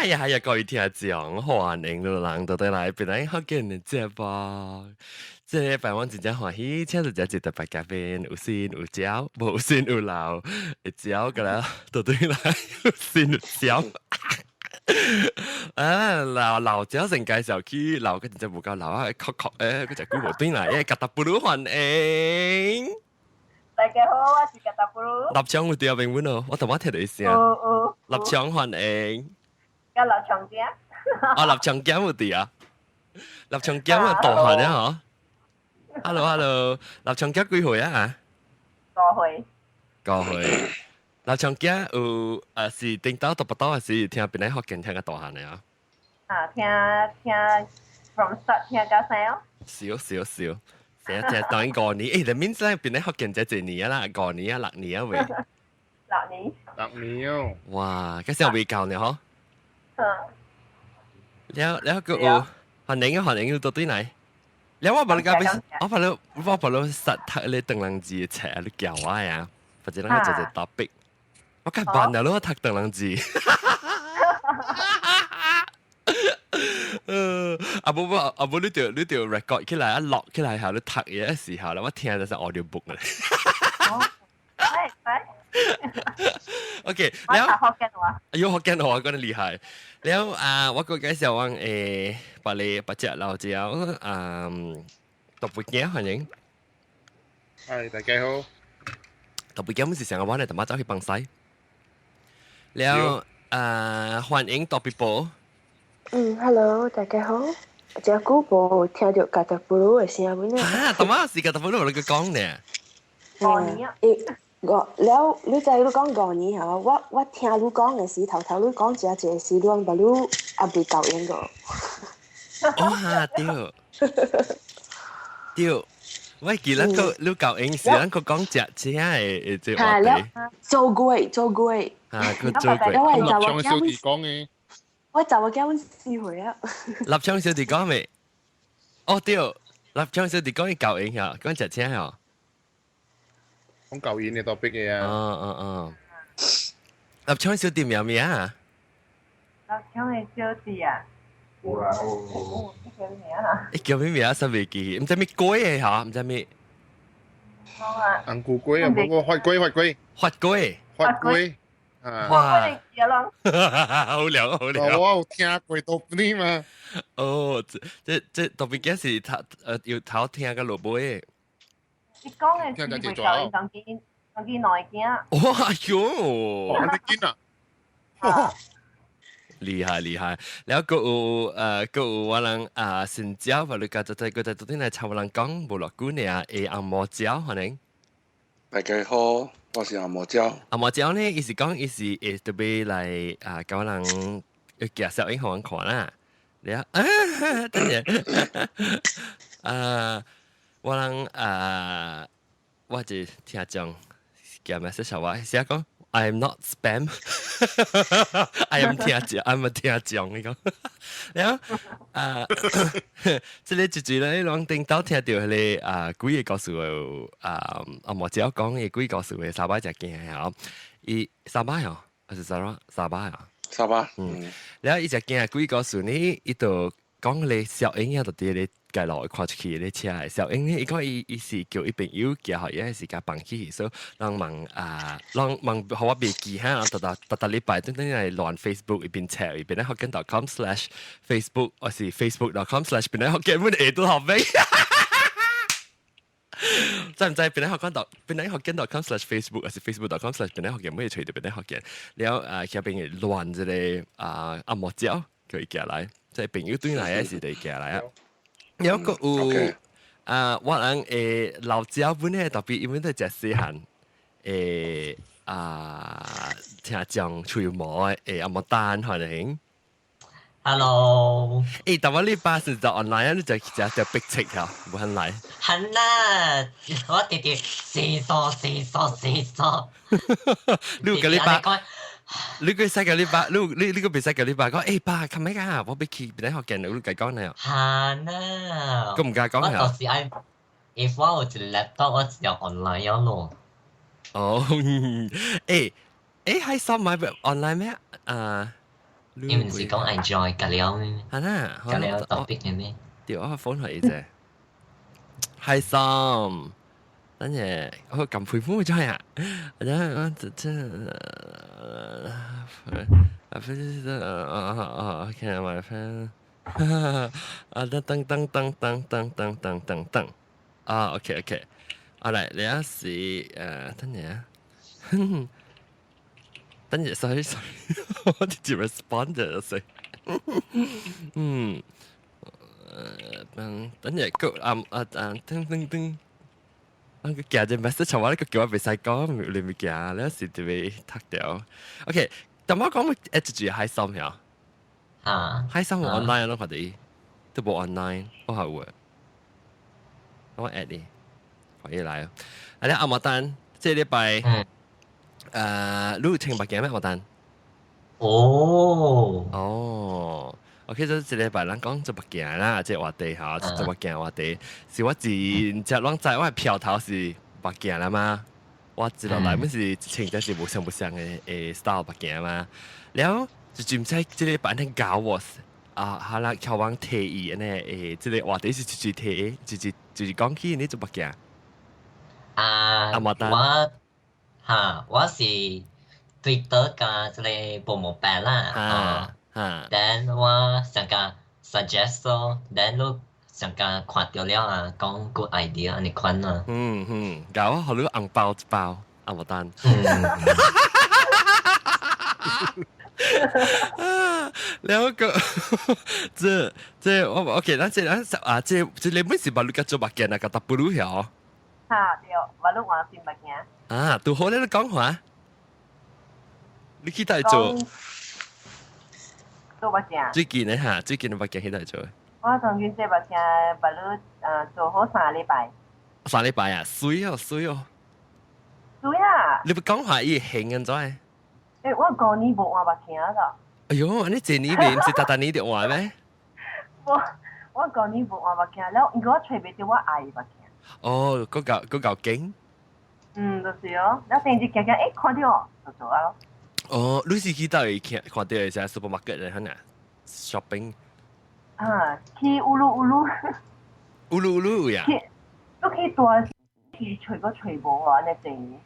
係啊係啊，各位聽眾，歡迎你人到底來邊來福建的節目。這禮拜我真正歡喜，請到這一特別嘉賓，有新有椒，無新有老，會椒個啦，到底來有新有椒。啊，老老椒先介紹起，老個真正無夠老啊，確確誒，佢就久無轉來，誒，格達布魯歡迎。大家好，我是格達布魯。立場有對明阮哦，我頭先聽到一聲。有有。立場歡迎。甲立場鏡。啊，立場鏡有對啊。立場鏡啊，大漢啊，嗬。Hello，Hello，立場鏡幾歲啊？5歲。5歲。立場鏡有啊，是頂到讀不到，還是聽邊個福建聽較大漢的啊？啊，聽聽 from start 聽到聲哦。少少少，成日當5年，欸，你面真邊個福建這一年啊啦，五年啊，6年啊喂。六年。6年哦。哇，這時候未夠呢，嗬。嗯。了了個有，歡迎啊歡迎，到對來。了我把你講，我把你實讀你鄧人字冊，你教我呀，或者咱個做做 topic。我較慢了，我讀鄧人字。啊無無啊無，你著 record 起來啊錄起來後，你讀嘢的時候咧，我聽就是 audio book 咧。哦，係係。 OK，我讀福建話。哎喲，福建話講得厲害。了啊，我閣介紹我誒，別個別隻老椒啊，特別嘅歡迎。係，大家好。特別嘅，是成個晚嚟，同媽走去幫西。了啊，歡迎特別波。嗯，Hello，大家好。真久無聽到格達布魯的聲音。啊，同媽是格達布魯，你佢講呢？5年啊。欸，五了，你知你講五年嚇，我聽你講的時，頭頭你講真濟時，你講把你還未夠用個。哦哈，對，對，我記得個你夠用時，咱個講食食的這話題。做過做過。啊，佢做過。因為立場小弟講的。我查某囝阮4歲啊。立場小弟講未？哦對，立場小弟講伊夠用嚇，講食車哦。講舊年嘅 topic 嘅啊。嗯嗯嗯。立場小弟名咩啊？立場的小弟啊。有啦有。叫咩名啊？欸，叫咩名啊？實未記，毋知咩粿的嚇，毋知咩。好啊。紅菇粿啊，無個發粿發粿。發粿。發粿。哇！好料好料。我有聽過都呢嘛。哦，這這特別嘅是頭要頭聽個落尾。你講的是袂夠，當見當見內鏡。哇喲！你見啊！厲害厲害，了閣有閣有我人啊新椒，或者個就在個在昨天來插我人講無偌久爾，會紅毛椒歡迎。大家好，我是紅毛椒。紅毛椒呢，伊是講伊是會特別來啊，教我人介紹伊予阮看啦。了啊，等下啊，我人啊，我就聽眾寄 message 我，寫講 I am not spam，I am 聽眾，I'm a 聽眾，你講。了啊，這個一句咧，攏頂到聽到彼個啊，幾个故事啊，啊莫只講伊幾個故事的沙巴只囝吼，伊沙巴哦，還是沙巴沙巴啊？沙巴，嗯，了伊只囝幾個故事呢，伊就講咧小英啊，就佇咧街路看出去咧車的小英呢，伊講伊伊是叫伊朋友寄予伊，還是共放起，所以人問啊，人問予我袂記哈，逐逐逐逐禮拜等等來亂 Facebook 一邊冊一邊咧福建 .com/Facebook，或是 Facebook.com/ 邊咧福建，阮下都學咩？知毋知邊咧福建 dot 邊咧福建 .com/Facebook，還是 Facebook.com/ 邊咧福建，每個揣著邊咧福建，了啊，遐邊會亂一个啊阿木椒叫伊寄來，即係朋友轉來的時就寄來啊。了閣有啊，我人會老椒本咧特別，因為都食細漢，會啊聽講吹毛的會阿毛丹歡迎。 Hello。欸，但我你爸是就 online 啊，你就食就逼切嚇，無肯來。係啦，我直直四數四數四數。你有共你爸？你個使共你爸？你你你個袂使共你爸講？欸爸，較咩啊？我欲去邊個福建，你共講呢？係啦。閣毋敢講我就是愛，if 我有一個 laptop，我就用 online 咯。哦，欸欸，還掃買 online 咩？啊？你唔是講愛 join 隔了咩？係啦，隔了 topic 嘅咩？對，我 phone 係啫。開心，等陣我撳皮膚咗呀！我這這，啊，不是啊啊啊！OK，my friend，啊，噔噔噔噔噔噔噔噔噔噔，啊，OK OK，啊嚟，你一時等陣啊，等陣，sorry sorry，我直接 respond 就死，嗯。等等陣個啊啊啊噔噔噔，啊個寄隻 message 話呢個叫我袂使講，你咪寄，你有時就會讀掉。OK，但我講一直住開心呀，啊，開心 online 咯，佢哋都冇 online，我係會，我 add 你，可以來。啊，你阿莫丹，這禮拜，你有穿目鏡咩？莫丹？哦，哦。OK，就這禮拜咱講做目鏡啦，這話題嚇，做目鏡話題，是我真正攏知我的票頭是目鏡啦嘛。我一落來，本是穿這是無相無相的誒 style 目鏡嘛。了就真知這禮拜恁教我啊，哈啦，橋網提議按呢誒，這個話題是一直提，就是就是講起你做目鏡。啊，我哈，我是 Twitter 加這個報幕版啦，啊。哈，then 我想講 suggest 咯，then 你想講看到了啊，講 good idea 按呢款啊。嗯嗯，搞我予你紅包一包，阿莫丹。兩個，這這我 OK，咱這咱啊，這這你本是把你個做目鏡啊，個 W 曉。哈對，我攏換新目鏡。啊，拄好你咧講話，你去佗做？做目鏡。最近的哈，最近的目鏡去佗做？我曾經這目鏡，捌你做好3禮拜。3禮拜啊，媠哦，媠哦。媠啊！你不講話伊會興按怎？欸，我舊年無換目鏡啦。哎喲，你這年面是逐逐年就換咩？我我舊年無換目鏡，了因為我揣袂著我愛的目鏡。哦，閣夠閣夠勁。嗯，就是哦，了突然間行行，欸，看著就做啊咯。哦，你是去佗位看看著的是 supermarket 的可能 shopping。啊，去烏魯烏魯。烏魯烏魯呀？去，都去大去揣閣揣無啊，按呢濟。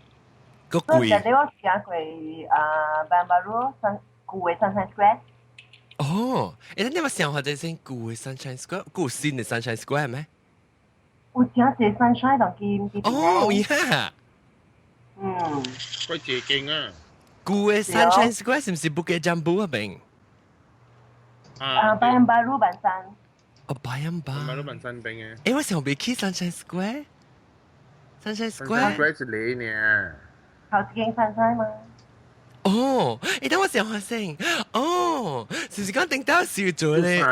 閣貴。所以我行過啊，Bayan Baru 新舊的 Sunshine Square。哦，欸，你有想法這先舊的 Sunshine Square，舊新的 Sunshine Square 咩？有真濟 Sunshine 當今。哦，呀。嗯。佢借鏡啊。舊的 Sunshine Square 是毋是 Bukit Jambul 嗰邊？啊，Bayan Baru 板山。哦，Bayan Baru 板山邊嘅。欸，我想袂去 Sunshine Square。Sunshine Square。 Square 是你呢？頭一間 Sunshine 嘛。哦，欸，等我想下先。哦，是毋是講頂到時做咧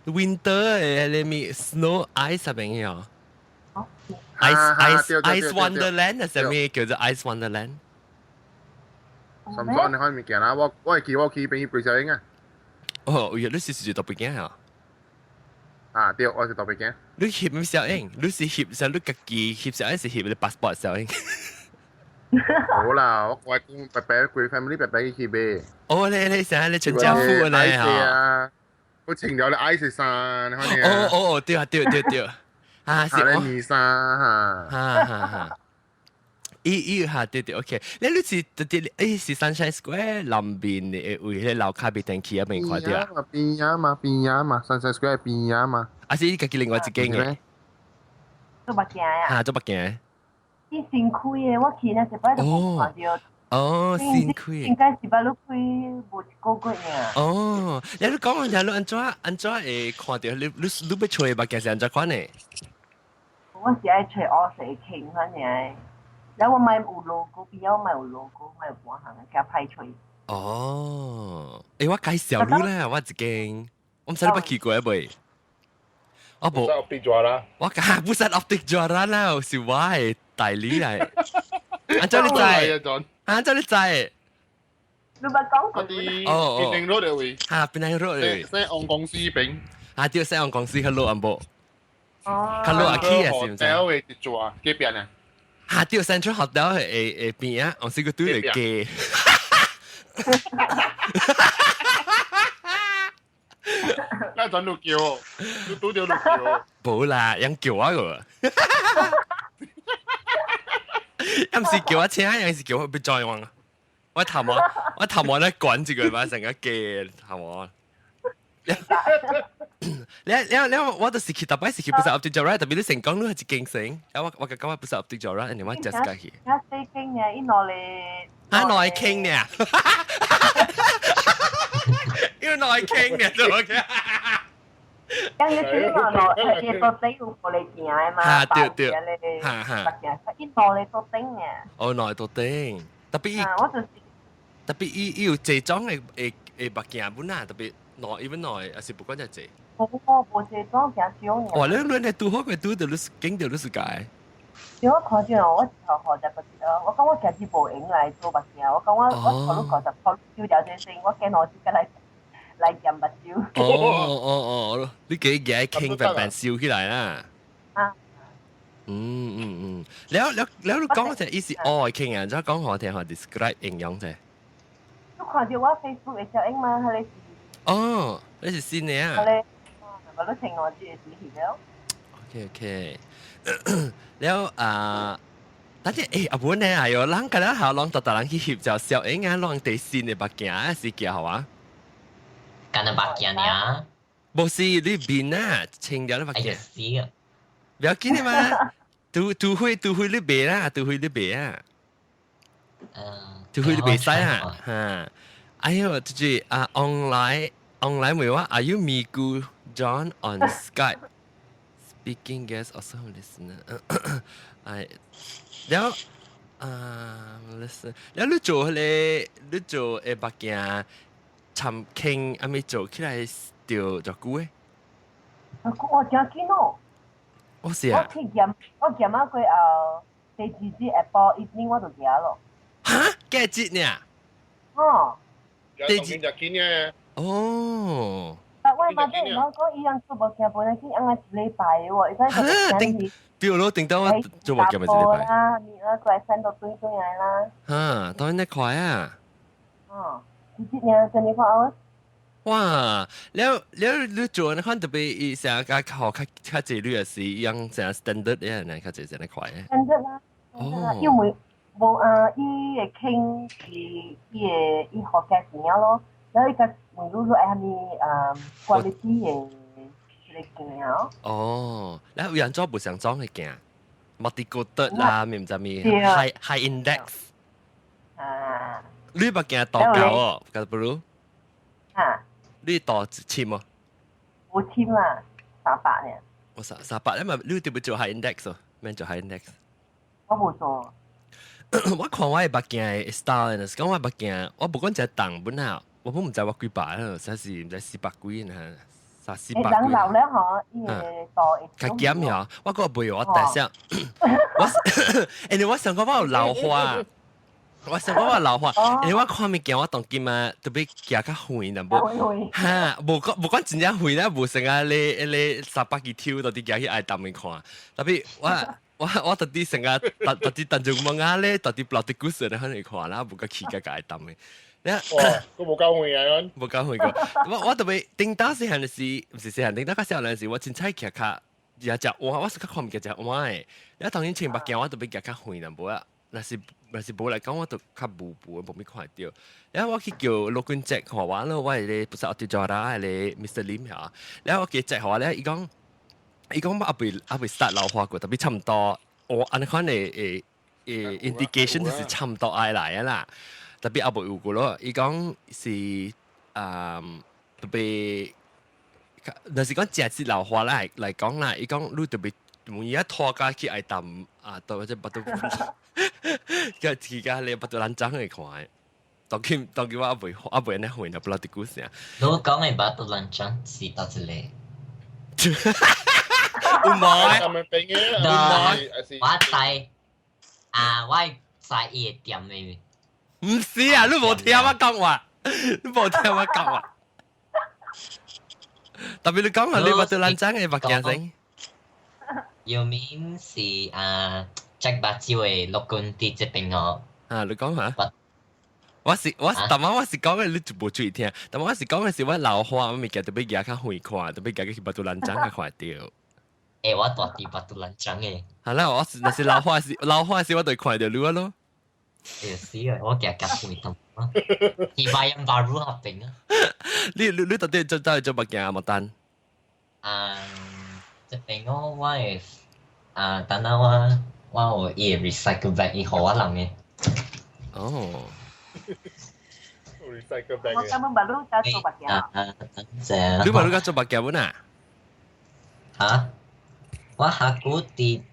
winter 的那物 snow ice 嗰邊呀？Ice ice Ice Wonderland 係啥物叫做 Ice Wonderland？什麼你開物件啦？我我會記我去邊去背小英啊。哦，原來你是是特別驚啊？啊，對，我是特別驚。你翕咩小英？你是翕啥？你家己翕小英是翕你 passport 小英？好啦，我我講白白規 family 白白去翕的。哦，你你成日你全家福咧啊！我穿了你愛食衫，你看你。哦哦哦，對啊對對對，啊是哦。你衫哈。哈哈哈。伊伊哈對對 OK，你你是對對，誒是 Sunshine Square 南邊的位，迄個樓跤邊電器嗰邊看著啊？邊啊嘛，邊啊嘛，Sunshine Square 邊啊嘛。啊是你家己另外一間嘅？做目鏡啊？哈，做目鏡。伊新開的，我去那一擺就無看著。哦，新開。應該是捌你開無一個月爾。哦，你你講下，你按怎按怎會看著？你你你欲揣目鏡是按怎款的？我是愛揣烏色輕款爾。然後我買有 logo，比較買有 logo，買有半項的，較歹揣。哦，欸，我介紹你啦，我一間，我毋知你捌去過未？我無。 Optic Juara。我講不是 Optic Juara 啦，是我的代理來。按怎你知？按怎你知？你捌講過？哦哦。檳城 road 的位。哈，檳城 road 的位。西昂公司邊。啊，對，西昂公司較落按無？哦。較落阿起啊，是毋是？ Hotel 的一座隔壁呢？哈，對，Central Hotel 的的邊啊，我是個對嚟街。那陣都叫，都拄著都叫。無啦，人叫我個。又唔是叫我請，又是叫我別再玩。我頭毛，我頭毛咧滾住佢嘛，成個記頭毛。你你你我就是去，特別是去不是 update 咗啦，特別你成功你係一間成，我感覺不是 update 咗啦，人哋我 just 過去。一四傾嘅，伊攞嚟。啊，內傾呢？要內傾嘅做嘅。因為你話攞係到底有玻璃鏡的嘛？嚇對對，嚇嚇。伊攞嚟到頂嘅。哦，內到頂，特別伊，我就是特別伊伊有這種的的的目鏡本啊，特別內伊本內，還是不管只濟。無無無這種誠少爾。哇！你你你拄好過拄著你經著你世界。對，我看見我一頭學就不知道，我講我家己無閒來做目鏡，我講我我頭先50箍丟掉這先，我驚我自己來來驗目睭。哦哦哦，你幾日傾白白笑起來啦？啊。嗯嗯嗯，了了了，你講這意思哦，傾啊，再講我聽下 describe 形容者。你看到我 Facebook 的照影嗎？彼個是。哦，你是新的啊？彼個，我都聽我這個主持了。 OK OK，了啊，等陣欸，阿本呢？哎喲，人個了後，人逐逐人去翕就小影啊，人地新的目鏡是叫好啊？干那目鏡爾？無是你面啊，穿了你目鏡。死啊！不要緊的嘛，拄拄會拄會你賣啦，拄會你賣啊。拄會你袂使啊，哈！哎喲，就是啊，online online 問我，Are you 咪咕 John on Skype? Speaking guest also listener。哎，了啊，listen，了你做彼个，你做的目鏡，參傾還未做起來著偌久的？我誠緊哦。我是啊。我去驗，我驗啊過後，第二日下晡一點我就行咯。哈？幾節呢？哦。第二日緊嘅。哦。但我媽咪講講，伊人做目鏡本來去按一禮拜喎，伊講頂，比如咯，頂到我做目鏡咪一禮拜。啦，你啊過來散到對對來啦。哈，當然得快啊。哦，幾節呢？24 hours。哇！了了，你做那款特別，伊成日較較較較濟類的是用成 standard 的，呢較濟成日快的。 standard 啦，哦，因為無啊，伊會傾是伊會伊學價錢咯，然後伊較問你你愛啥物啊 quality 的一個鏡哦。哦，แล้ว有人做無相裝的鏡，multi-coated 啦，咪毋知咪 high high index。啊。你目鏡度夠哦，夠不如？啊。你度簽哦？無簽啦，300呢。我三三百，因為你特別做 high index 哦，免做 high index。我無做。我看我的目鏡的 style，就是講我目鏡，我無講只重本啊，我本毋知我幾百啊，實是毋知四百幾呢，三四百幾。人老了嗬，伊會度會。較減呀，我個袂我大聲，我，欸，我想講我有老花。我想講我老花，因為我看物件我當今啊，特別行較遠淡薄，哈，無講無講真正遠啦，無成啊，你你300幾抽到底行去愛淡面看，特別我我我特啲成日特特啲等住問啊咧，特啲落啲故事咧，可能看啦，無個起個愛淡的。你哇，都無夠遠啊！無夠遠過，我我特別頂當時漢時，毋是細漢，頂當較少年時，我凊彩徛較也食碗，我是較看物件食碗的。你當然穿目鏡，我特別行較遠淡薄啊。若是若是無來講，我就較模糊，無咪看會著。然後我去叫陸軍 check 看我咯，我係咧不是奧迪做啦，係咧 Mr. Lim 嚇。然後我叫 check 予我咧，伊講伊講我猶未猶未 start 老花過，特別差毋多。我按呢款的的的 indication 就是差毋多愛來啊啦。特別猶未有過咯，伊講是啊特別，若是講誠實老花來來講啦，伊講你特別每一拖家去愛淡啊，到或者巴肚。個而家你巴肚爛髒去看的，當今當今我猶未猶未按呢回就不老啲故事啊。你講的巴肚爛髒是佗一个？有無？有無？我知啊，我知伊的店的。毋是啊，你無聽我講話，你無聽我講話。特別你講啊，你巴肚爛髒的目鏡先。有名是啊，隻目睭的陸軍佇這邊哦。啊，你講下。我是我逐晚我是講嘅，你就無注意聽。但我是講嘅是我老花，我物件特別行較遠看，特別行去 Batu Lanjang 較看到。欸，我蹛佇 Batu Lanjang 嘅。係啦，我是若是老花時，老花時我就看到你咯。欸，死啊！我行較遠淡薄，佇 Bayan Baru 那邊啊。你到底做到底做物件啊？莫單？啊，這邊我會啊，等下我有伊個 recycle bag，伊予我人嘅。哦。 recycle bag。我根本捌你在做物件。啊，等陣。你捌你在做物件本啊？嚇！我下久佇一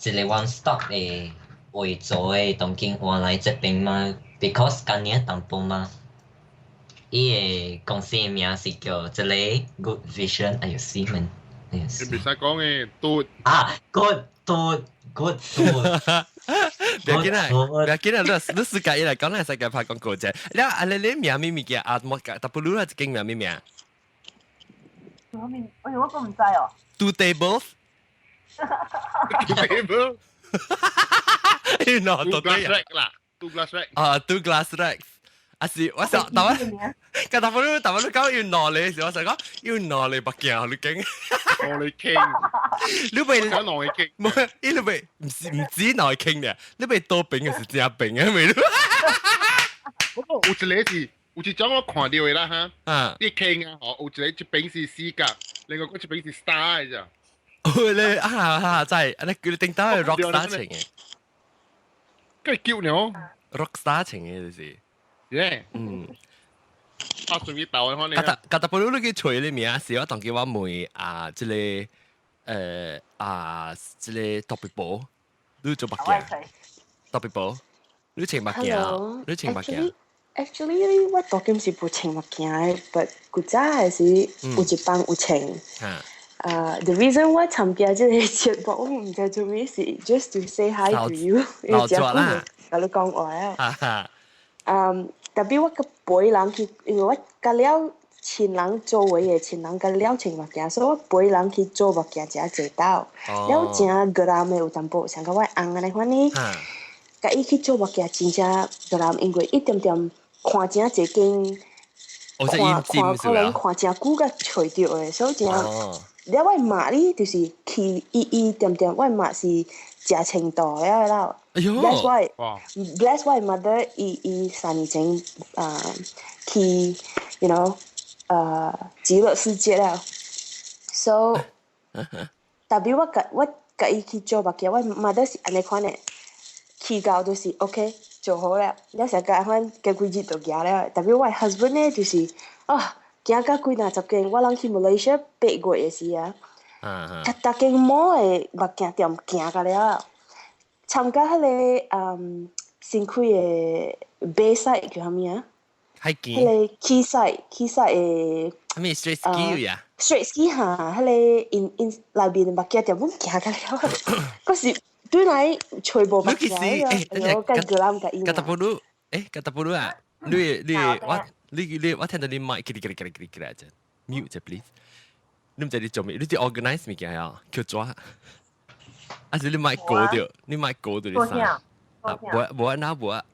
個 one stop 的位做的，當今換來這邊嘛，because 今年淡薄嘛。伊個公司的名是叫這個 Good Vision，哎呦死門，哎呦死。你袂使講嘅，嘟。啊，good 嘟 good 嘟。不要緊啦，不要緊啦，你世界來講，咱世界拍廣告啫。你啊，你名咩物件啊？莫特不魯啊，一間名咩名？我面，哎呦，我都唔知哦。 Two tables。 Two table。 No， Two glass rack 啦，two glass rack。啊，two glass racks。啊是，我想，但我，個大不魯，大不魯講要攞你時，我想講要攞你物件，你驚？攞你傾。你咪想攞你傾？冇，你咪唔是唔止攞傾嘅，你咪多餅嘅是正餅嘅，咪咯。嗰個有一個是，有一種我看到的啦哈。啊。你傾啊，吼，有一個一邊是四角，另外嗰一邊是 star 嘅咋。哦，你啊啊，真係，你叫你頂到係 rock star 情嘅。佢叫呢？rock star 情嘅就是。耶。嗯。啊，順便鬥嘅可能。格達布魯你去揣你名是我當叫我問啊，這個啊，這個特別寶，你做物件？特別寶，你穿物件？你穿物件？ Actually，我當今是無穿物件的，but 古早的時有一班有穿。啊，the reason 我參加這個節目，我毋知做咩事，just to say hi to you，因為真久無共你講話啊。嗯，特別我個陪人去，因為我佮了親人做伙的，親人佮了穿目鏡，所以我陪人去做目鏡誠濟道。了誠格蘭的有淡薄，像個我翁按呢款呢，共伊去做目鏡真正格蘭，因為一點點看誠濟間，看看可能看誠久才揣著的，所以誠。了我媽呢，就是去伊伊點點，我媽是食程度了啦。That's why, that's why mother 伊伊3年前啊去，極樂世界了。So，特別我共我共伊去做目鏡，我 mother 是按呢款的，去到就是 OK 做好了，了成個款過幾日就行了。特別我 husband 呢，就是啊，行到幾若十間，我人去 Malaysia 8月的時啊，逐逐間摩的目鏡店行到了，參加彼個新開的 Bayside 叫啥物啊？海墘。彼個 Quayside 的。啥物 Straits Quay 呀？Straits Quay 哈，彼個 in in 內面的目鏡店，阮行到了，閣是對來揣無目鏡啊！我甲格蘭甲伊。格達布魯，欸，格達布魯啊！你你我。你你我聽到你麥嘰哩嘰哩嘰哩嘰哩嘰哩啫，mute 啫 please。你毋知你做咩？你佇 organize 物件啊？叫抓？還是你麥過掉？你麥過掉你啥？啊，無無啊，無啊。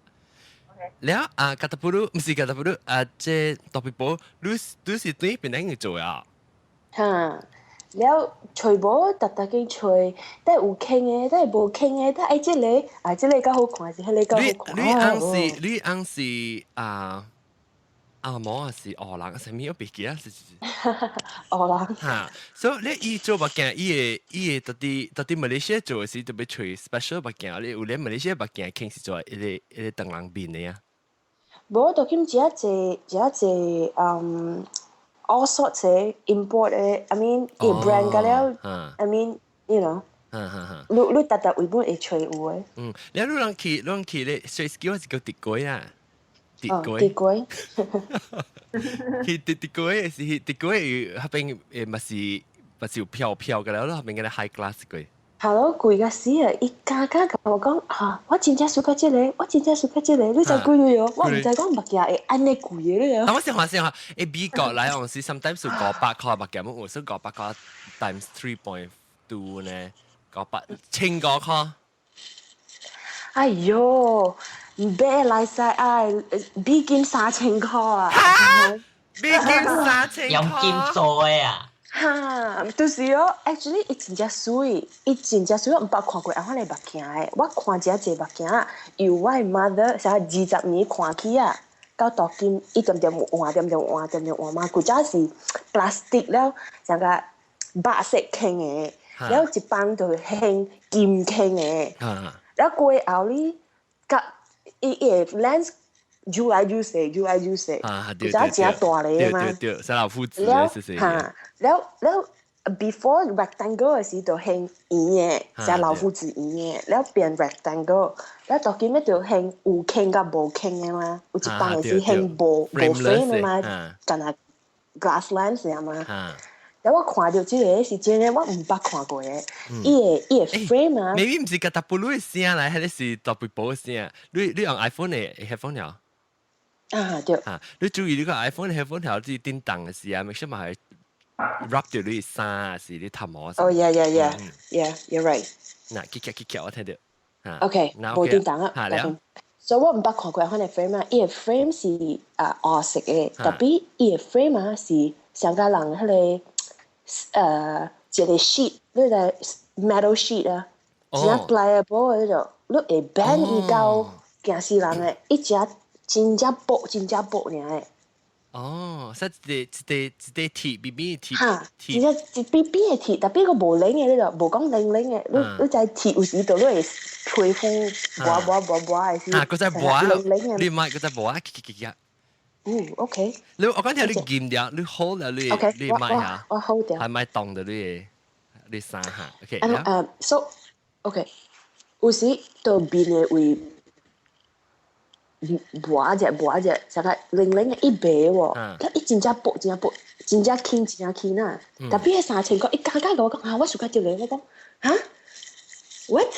了啊，格達布魯毋是格達布魯啊，這特別寶，你你是對邊個做啊？哈，了揣無逐逐間揣，但有傾的，但無傾的，但愛這個啊，這個較好看，是彼個較好看。你你翁是你翁是啊？阿毛啊是烏人，啥物我袂記啊，是是是。烏人。哈，所以你伊做目鏡，伊會伊會到底馬來西亞做的時特別揣 special 目鏡，你有咧馬來西亞目鏡傾是做一個一個唐人面的啊？無，就咁誠濟誠濟，all sorts 的 import 的，I mean，伊 brand 個了，I mean，你你逐逐位本會揣有的。嗯，你你人去咧，Straits Quay 是叫滴雞啊？滴雞。滴雞。去滴滴雞是滴雞，彼邊嘛是嘛是有飄飄個了，彼邊個 high class 雞。係咯，貴甲死啊！伊敢敢共我講嚇，我真正輸較這個，我真正輸較這個，你知幾鐳哦？我毋知講目鏡會按呢貴的咧。啊，我先話先話，美國來講是 sometimes 500塊目鏡，有時500塊 times 3.2 呢，500千五塊。哎喲，買來使愛美金3000塊啊！美金3000 用金做的啊！哈，就是哦，actually 伊真正媠，伊真正媠，我毋捌看過按款的目鏡的。我看這濟目鏡，由我的 mother 啥20年看起啊，到到今伊點點換，點點換，點點換嘛。古早是 plastic 了，像個白色框的，了一放就興金框的。了過後哩，佮伊伊的 lens 愈來愈細，愈來愈細。古早真大个嘛。對對對，小老夫子。了哈，了了，before rectangle 的時就興圓的，像老夫子圓的，了變 rectangle，了到今尾就興有框佮無框的嘛，有一放的是興無無 frame 的嘛，干焦 glass lens 的嘛。了我看著這个是真的，我毋捌看過的，伊的 frame 啊。 maybe 毋是甲 W 的聲來，還是特別薄的聲？你用 iPhone 的 headphone 了？啊對。啊，你注意你個 iPhone 的 headphone 條是叮當的時啊，咪什麼係 rub 著你衫，是你頭毛。哦，yeah，you're right。嗱，結結結結，我聽著。 OK，無叮當啊。嚇了。所以我毋捌看過款的 frame 啊，伊的 frame 是啊黑色的，tapi 伊的 frame 啊是上個人彼个一個 sheet，你個 metal sheet 啊，真 pliable 的彼種，你會 bend 伊到驚死人的，伊只真正薄，真正薄爾的。哦，說一個一個一個鐵，邊邊鐵。哈，真正一邊邊的鐵，tapi 閣無冷的，你就無講冷冷的，你你知鐵有時就你會皮膚磨磨磨磨的是。啊，閣再磨，你莫閣再磨，結結結結。嗯，OK。你我講聽你撳掉，你 hold 了你你莫下，我 hold 掉。係咪當到你的你衫下？OK。So OK，有時到邊的位。磨者磨者，啥個零零的一白喎，伊真正薄，真正薄，真正輕，真正輕啊！tapi 彼3000塊，伊剛剛共我講啊，我想較這个，我講哈，what？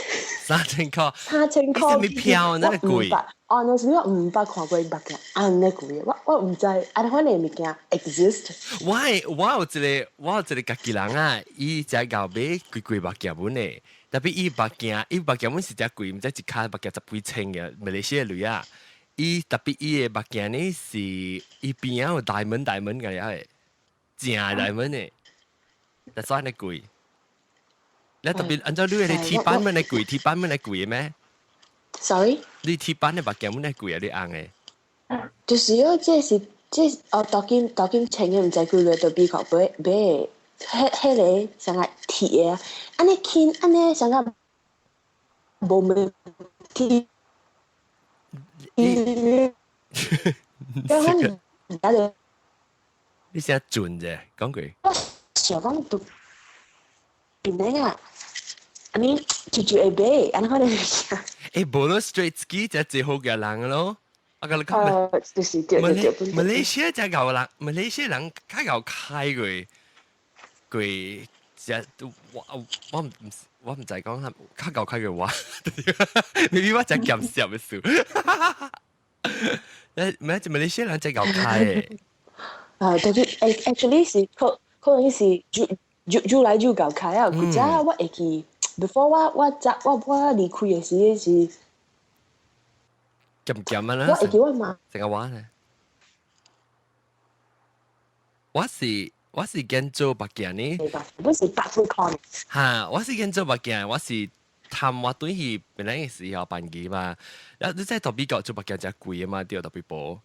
3000塊， 3000塊，啥物票那麼貴？ Honestly，我毋捌看過目鏡按呢貴，我毋知按款的物件 exist。我有一個家己人啊，伊才𠢕買貴貴目鏡本的，tapi 伊目鏡本是誠貴，毋知一卡目鏡十幾千嘅，馬來西亞鐳啊。伊 tapi 伊的目鏡呢是伊邊仔有 diamond diamond 個樣的，正 diamond 的，但所以呢貴。你 tapi 按照你的鐵板乜呢貴，鐵板乜呢貴咩？Sorry？你鐵板的目鏡乜呢貴啊？你紅的？就是哦，這是這哦，當今當今穿的毋知幾個都美國買買，彼彼个啥個鐵的，按呢輕按呢啥個無問題。你，你聲準啫，講句。我想講都，變啊，你就就會買，按呢款的物件。欸，無咯，Straits 機才最好嘅人咯。我共你講，就是對對對。馬來西亞才𠢕人，馬來西亞人較𠢕開過過，只我唔知講較較𠢕開過我，明明我真鹹濕的事。誒，咩？馬來西亞人真𠢕開的。啊，對對，actually 是可能是愈愈愈來愈𠢕開啊！古早我會記，before 我離開的時是。鹹鹹啊啦！我會記我媽。成個話呢？我是揀做目鏡呢。我是白富康。哈，我是揀做目鏡，我是探我對去本來時候辦機嘛。然後你在特別國做目鏡真貴啊嘛，對，特別薄。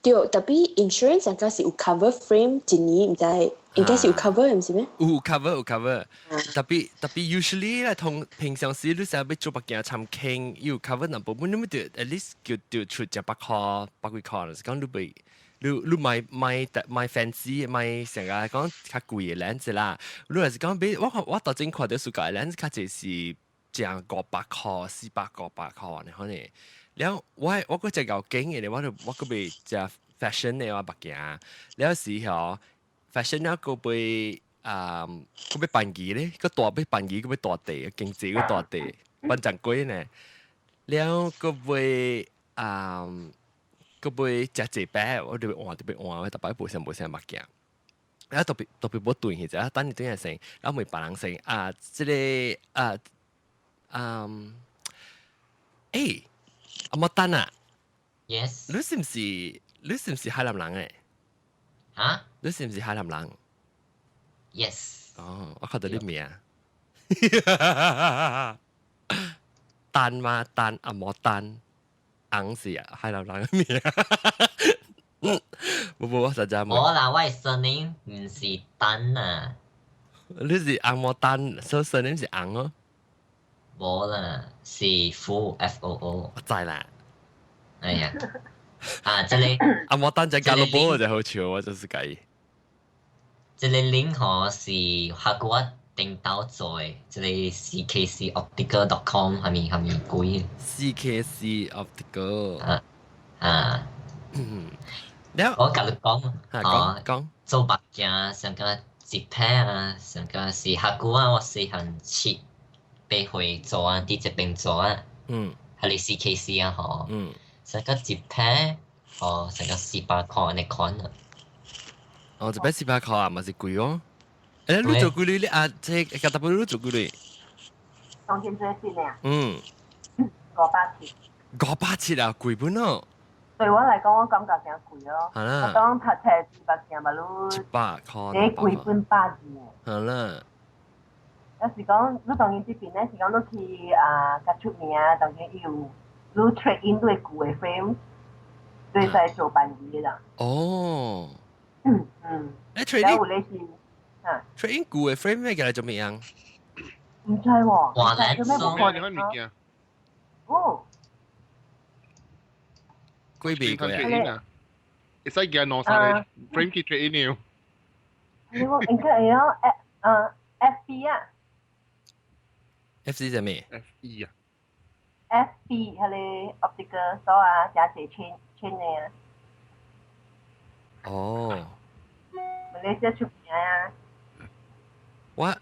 對，tapi insurance 應該是有 cover frame 一年，毋知應該是有 cover 毋是咩？有 cover 有 cover，tapi tapi usually 咧，同平常時你成日要做目鏡參傾，有 cover 那部分你咪得 at least 叫叫出100塊百幾塊，就是講你袂你買買買 fancy 買成個講較貴的 lens 啦，你若是講買我我頭前看著暑假的 lens 較濟是成500塊、400、500塊呢，可能。了我閣真𠢕揀的咧，我就我閣袂食 fashion 的我目鏡，了時候 fashion 了閣買啊，閣欲辦機咧，閣大欲辦機，閣欲大地，經濟閣大地，反正貴呢。了閣買啊，閣買誠濟擺，我就欲換，就欲換，我逐擺無啥無啥目鏡。啊特別特別無對去者，等你轉來先，然後問別人先啊，這个啊，嗯，欸。阿莫丹啊？Yes。你是唔是海南人誒？嚇？你是唔是海南人？Yes。哦，我看到你名。丹嘛丹阿莫丹，紅是海南人嘅名。無無，我實在冇啦，我嘅 surname 唔是丹啊。你是紅莫丹，所以 surname 是紅哦。無啦，是富 F O O。我知啦。哎呀，啊，這裡阿莫丹就加羅波就好笑，我就是計。這個 link 嗬是客我頂到做的，這個 ckcoptical.com 係咪係咪貴？CKC Optical。啊啊。我共你講，講講做目鏡上個一撇啊，上個是客久啊，我細漢7、8歲做啊，佇這邊做啊，係你 CKC 啊，嗬，上個一撇，哦，上個400塊按呢款啊。哦，一撇400塊啊，嘛是貴哦。欸，你做幾鐳？你啊，這個 W 你做幾鐳？當今最先啊。570。570啊，貴本哦。對我來講，我感覺真貴咯。係啦。我當讀冊四百件嘛，你100塊。你貴本百字。係啦。有時講，你當然這邊咧是講你去啊，較出名啊，當然有你 trade in 你舊的 frame，你使做辦理啦。哦。欸，trade in 有咧是啊，trade in 舊的 frame 咩叫來做咩樣？唔知喎。哇，難做咩你物件？哦。幾幣貴啊？會使寄兩三個 frame 去 trade in 了。你我應該會曉 F FB 啊。 F C 係咩？F E 啊。 F B 迄個 optical 所啊，誠濟千千的啊。哦。馬來西亞出名啊。我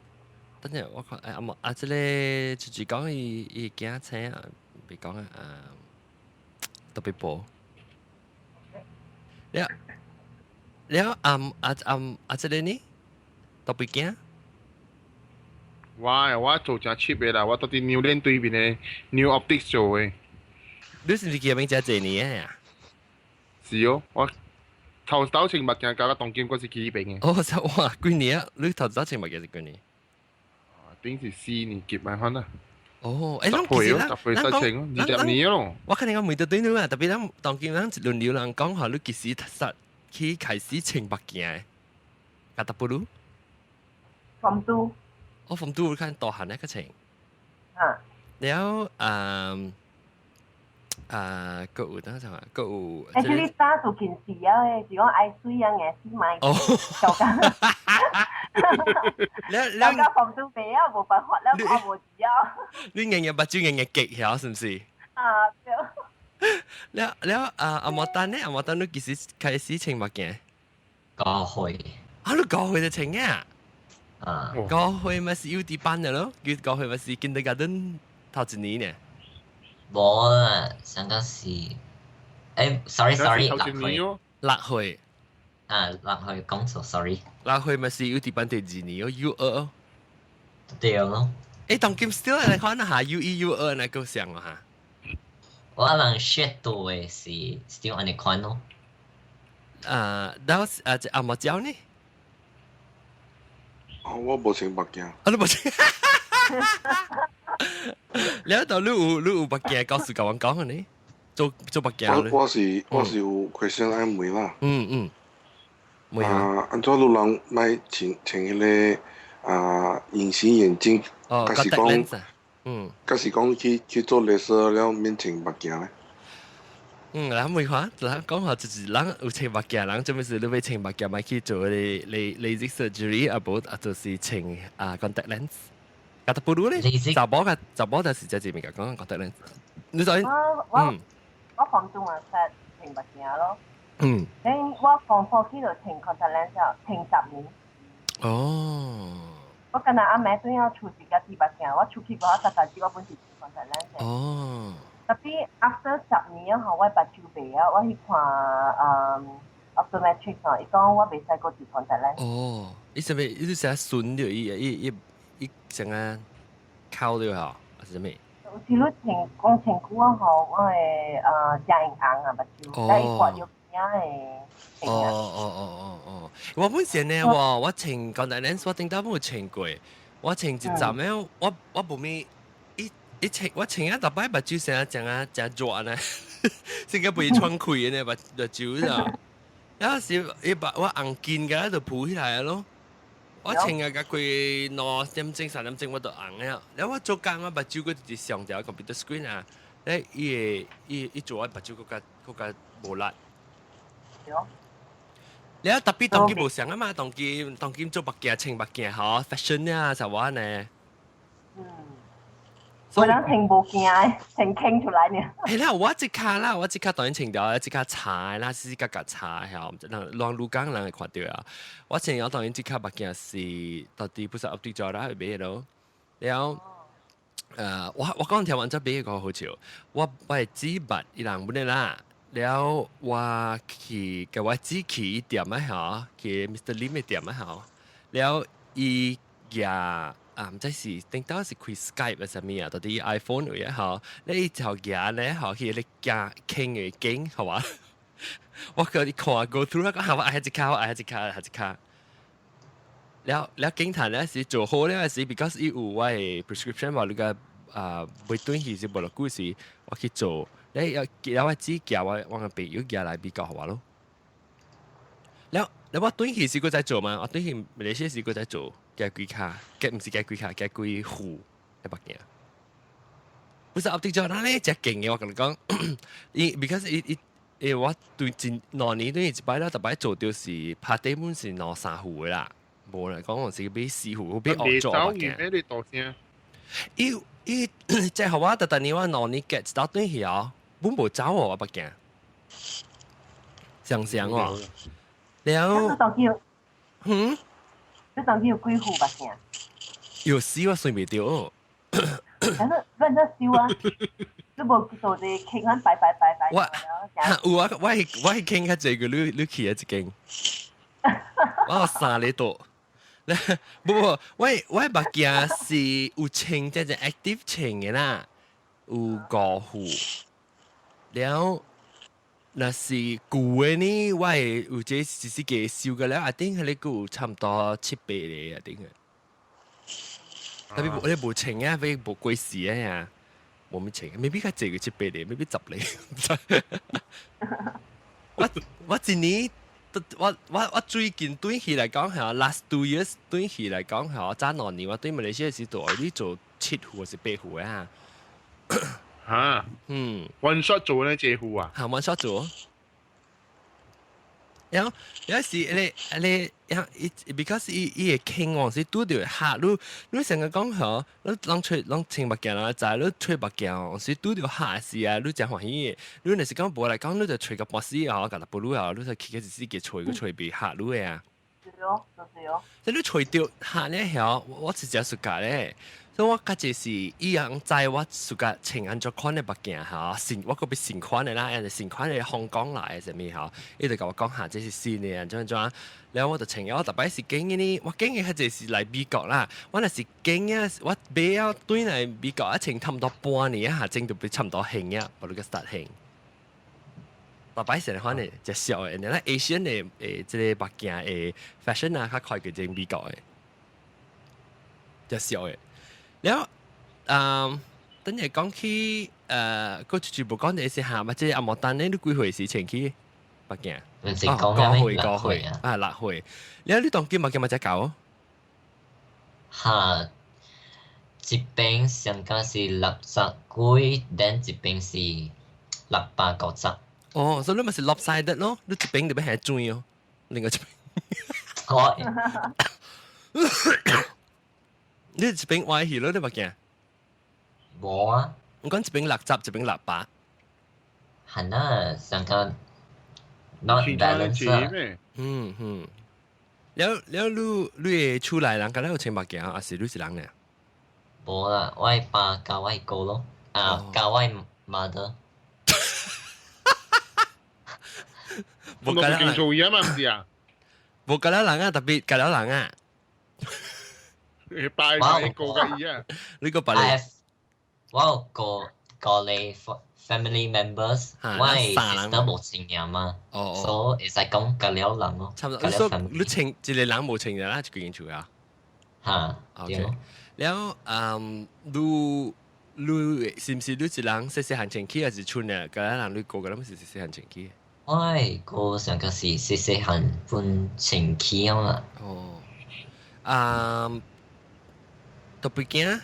等陣我看阿莫啊，這個就是講伊伊驚車啊，別講啊，特別薄。了了啊啊啊啊！這個呢？特別驚。我做誠 cheap 的啦，我到佇 New Land 對面的 New Optics 做的。你是毋是去遐邊食濟年啊？是哦，我頭頭穿目鏡甲當今我是去彼邊的。哦，哇，幾年啊？你頭頭穿目鏡是幾年？頂是4年級啊，可能。哦，欸，十歲咯，10歲使穿咯，20年咯。我看你講問到對你啊，特別咱當今咱輪流人講話，你幾時實去開始穿目鏡的？甲 W？ Form two。我 Form two 看大漢那個穿。啊。了啊啊，閣有等下閣有。欸，這你早做近視啊？是講愛水啊，眼屎咪？哦。就咁。了了。了 Form two 袂啊，無辦法了，看無字啊。你硬硬目睭硬硬極曉，是毋是？啊，對。了了啊，阿莫丹呢？阿莫丹你幾時開始穿目鏡？5歲。啊，你5歲就穿啊？啊。5歲咪是幼稚班的咯，佢5歲咪是 kindergarten 頭一年呢。無啦，上個是，欸，sorry sorry，6歲。6歲。啊，六歲講錯，sorry。 6歲咪是幼稚班第二年哦，U2哦。對咯。欸，當今 still 來看下 U 一 U 二那個像啊。我人學到的是 still 按呢款咯。啊，然後啊，阿莫教呢？哦，我無穿目鏡。啊，你無穿？了到你有目鏡，告訴甲我講呢？做做目鏡。我是有 question 愛問啦。啊，按怎你人愛穿穿彼個啊隱形眼鏡？哦，還是講，還是講去做鐳射了免穿目鏡咧？嗯，人問看，人講話就是人有穿目鏡，人做咩事你欲穿目鏡，咪去做你你 LASIK surgery 啊，無啊就是穿啊 contact lens。甲特不如咧，查某甲查某就是這一物件講 contact lens。你知？我我 Form two 啊，識穿目鏡咯。你我 Form four 去就穿 contact lens，穿10年。哦。我今日阿妹對我出一個戴目鏡，我出去過我實在我本是穿 contact lens。哦。特別 after 10年後，我目睭袂啊，我去看optometrist 哦，伊講我袂使閣戴 contact lens。哦，伊啥物？伊是成日損掉，伊伊伊伊成個摳掉吼，還是啥物？有時你穿講穿久啊吼，我會真會紅啊目睭，但伊刮著邊會。哦哦哦哦哦，我本身呢，我穿 contact lens，我頂到冇穿過，我穿一站咧，我無咪一一穿我穿啊，逐擺目睭成日成啊成熱呢，成個被窗開呢目睭啊，有時伊把我紅筋個就浮起來咯。我穿啊，甲規2點鐘3點鐘我就紅了，然後我做工我目睭閣直上條 computer screen 啊，咧伊會伊伊做我目睭閣較閣較無力。你啊特別當今無相啊嘛，當今做目鏡穿目鏡吼，fashion 啊，就話呢。嗯。無人穿無鏡的，穿傾出來呢。係啦，我這卡啦，我這卡當然穿掉，這卡擦啦，絲絲格格擦嚇，人亂路講人會看到啊。我穿了當然這卡目鏡是到底不是 update 咗啦，去買咯。然後，我講聽完這買個好笑，我係紙筆伊人本啦。了我去共我姊去店啊吼，去 Mr. Lim 的店啊吼，了伊舉啊，毋知是頂到是開 Skype 啊啥物啊，到底 iPhone 有啊吼，你就舉咧吼去咧行傾的鏡，好嘛？我叫你看 go through 講我愛一卡，我愛一卡，一卡。了了警察咧是做好了是，because 伊有我的 prescription 話你個啊，袂轉去是無落久時，我去做。你有有我姊寄我個朋友寄來美國予我咯。了了我轉去時閣再做嘛？我轉去馬來西亞時閣再做，加幾卡，加毋是加幾卡，加幾副的目鏡。不是 update 咗，咱咧真勁嘅，我共你講，伊 because 伊伊伊我對前2年對一擺啦，逐擺做著是拍底本是兩三副的啦，無來講我是買四副，買學做目鏡。你大聲。伊伊即係我特特年我兩年夾一道轉去哦。本無走哦，我目鏡，想想哦，了，嗯，你當時有幾副目鏡？有死我算袂著。但是阮這收啊，你無做者傾咱拜拜拜拜。我有啊，我係傾較濟個，你去一間，我有三個度。不不，我目鏡是有穿這隻 active 穿的啦，有五副。了，若是舊的呢，我會有這時時個收個了，啊頂彼個有差毋多七八个啊頂個。特別我哋無穿啊，欲無過時啊呀，無咪穿，maybe 較濟過七八個，maybe 10個。我一年，我最近轉去來講係 last 2 years 轉去來講係早2年我對馬來西亞時做，你做七副還是八副啊？嚇，嗯，one shot 做呢這副啊？係 one shot 做。然後有時你你，because 伊會傾往時拄著客，你成日講嗬，你攏吹攏穿目鏡啦，知你吹目鏡，時拄著客時啊，你誠歡喜的。你若是講無來講，你就吹個半死吼，共淡薄女啊，你就去個一時個吹個吹袂嚇你的啊。是哦，就是哦。即你吹著客咧曉，我是誠 suka 咧。所以我較濟是伊人知我 suka 穿按怎款的目鏡吼，新我閣欲新款的啦，抑是新款的香港來的啥物吼，伊就共我講下這是新的，按怎按怎，了我就穿。我逐擺是揀的呢，我揀的較濟是來美國啦。我若是揀啊，我買了轉來美國啊，穿差毋多半年啊，下正就欲差毋多興啊，無你個 start 興。逐擺是款的，真俗的，咱 Asian 的這个目鏡的 fashion 啊，較快過這美國的，真俗的。了，等下講起，閣出去無講的是下嘛？這個阿莫丹咧，你幾歲時穿去目鏡？唔是講五歲，五歲啊，6歲。了，你當今目鏡嘛才夠？哈，這邊上加是60幾，then 這邊是650。哦，所以你咪是 lopsided 咯，你一邊就欲下轉哦，另外一邊。我。你一邊歪去咯，你目鏡？無啊。我講一邊60，一邊68。係啊，上個 not balance 啊。嗯嗯。了了，你會厝內人敢若有穿目鏡，還是你是人呢？無啦，我爸佮我哥咯，啊，佮我 mother。無佮人做嘢嘛，毋是啊？無佮了人啊，特別佮了人啊。拜拜個嘅伊啊！你個拜你。我有個個你 family members，我係 sister 無穿嘅嘛，所以會使講隔了人咯。差唔多。所以你穿一個人無穿嘅啦，一間厝啊。嚇，OK。了，嗯，你你是毋是你一人細細漢穿起，還是剩的？佮人你過個攏是細細漢穿起？我個上個是細細漢分穿起啊。哦，啊，特別驚，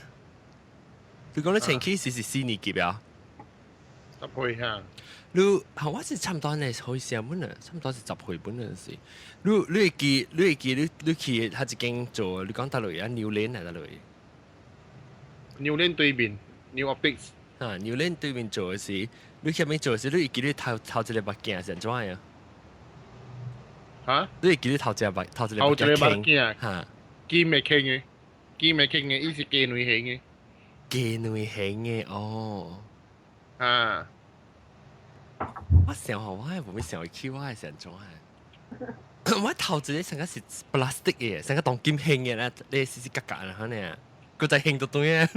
你講你穿起是是四年級啊？ 10歲嚇。你我是差唔多呢，好似本啊，差唔多是10歲本嗰陣時。你你會記，你會記，你你去彼一間做，你講佗落啊？牛鏈係佗落？牛鏈對面，New Optics。啊，牛鏈對面做的時，你去邊做的時，你會記你頭頭一個目鏡是按怎樣？嚇？你會記你頭一個目頭一個頭一個目鏡？嚇？金嘅傾嘅，金嘅傾嘅，伊是雞卵型嘅。雞卵型嘅哦。啊。我想吼，我係無咩想起，我係是按怎樣？我頭一個上個是 plastic 嘅，上個當金型嘅啦，你絲絲格格啦，可能，閣再興到對啊。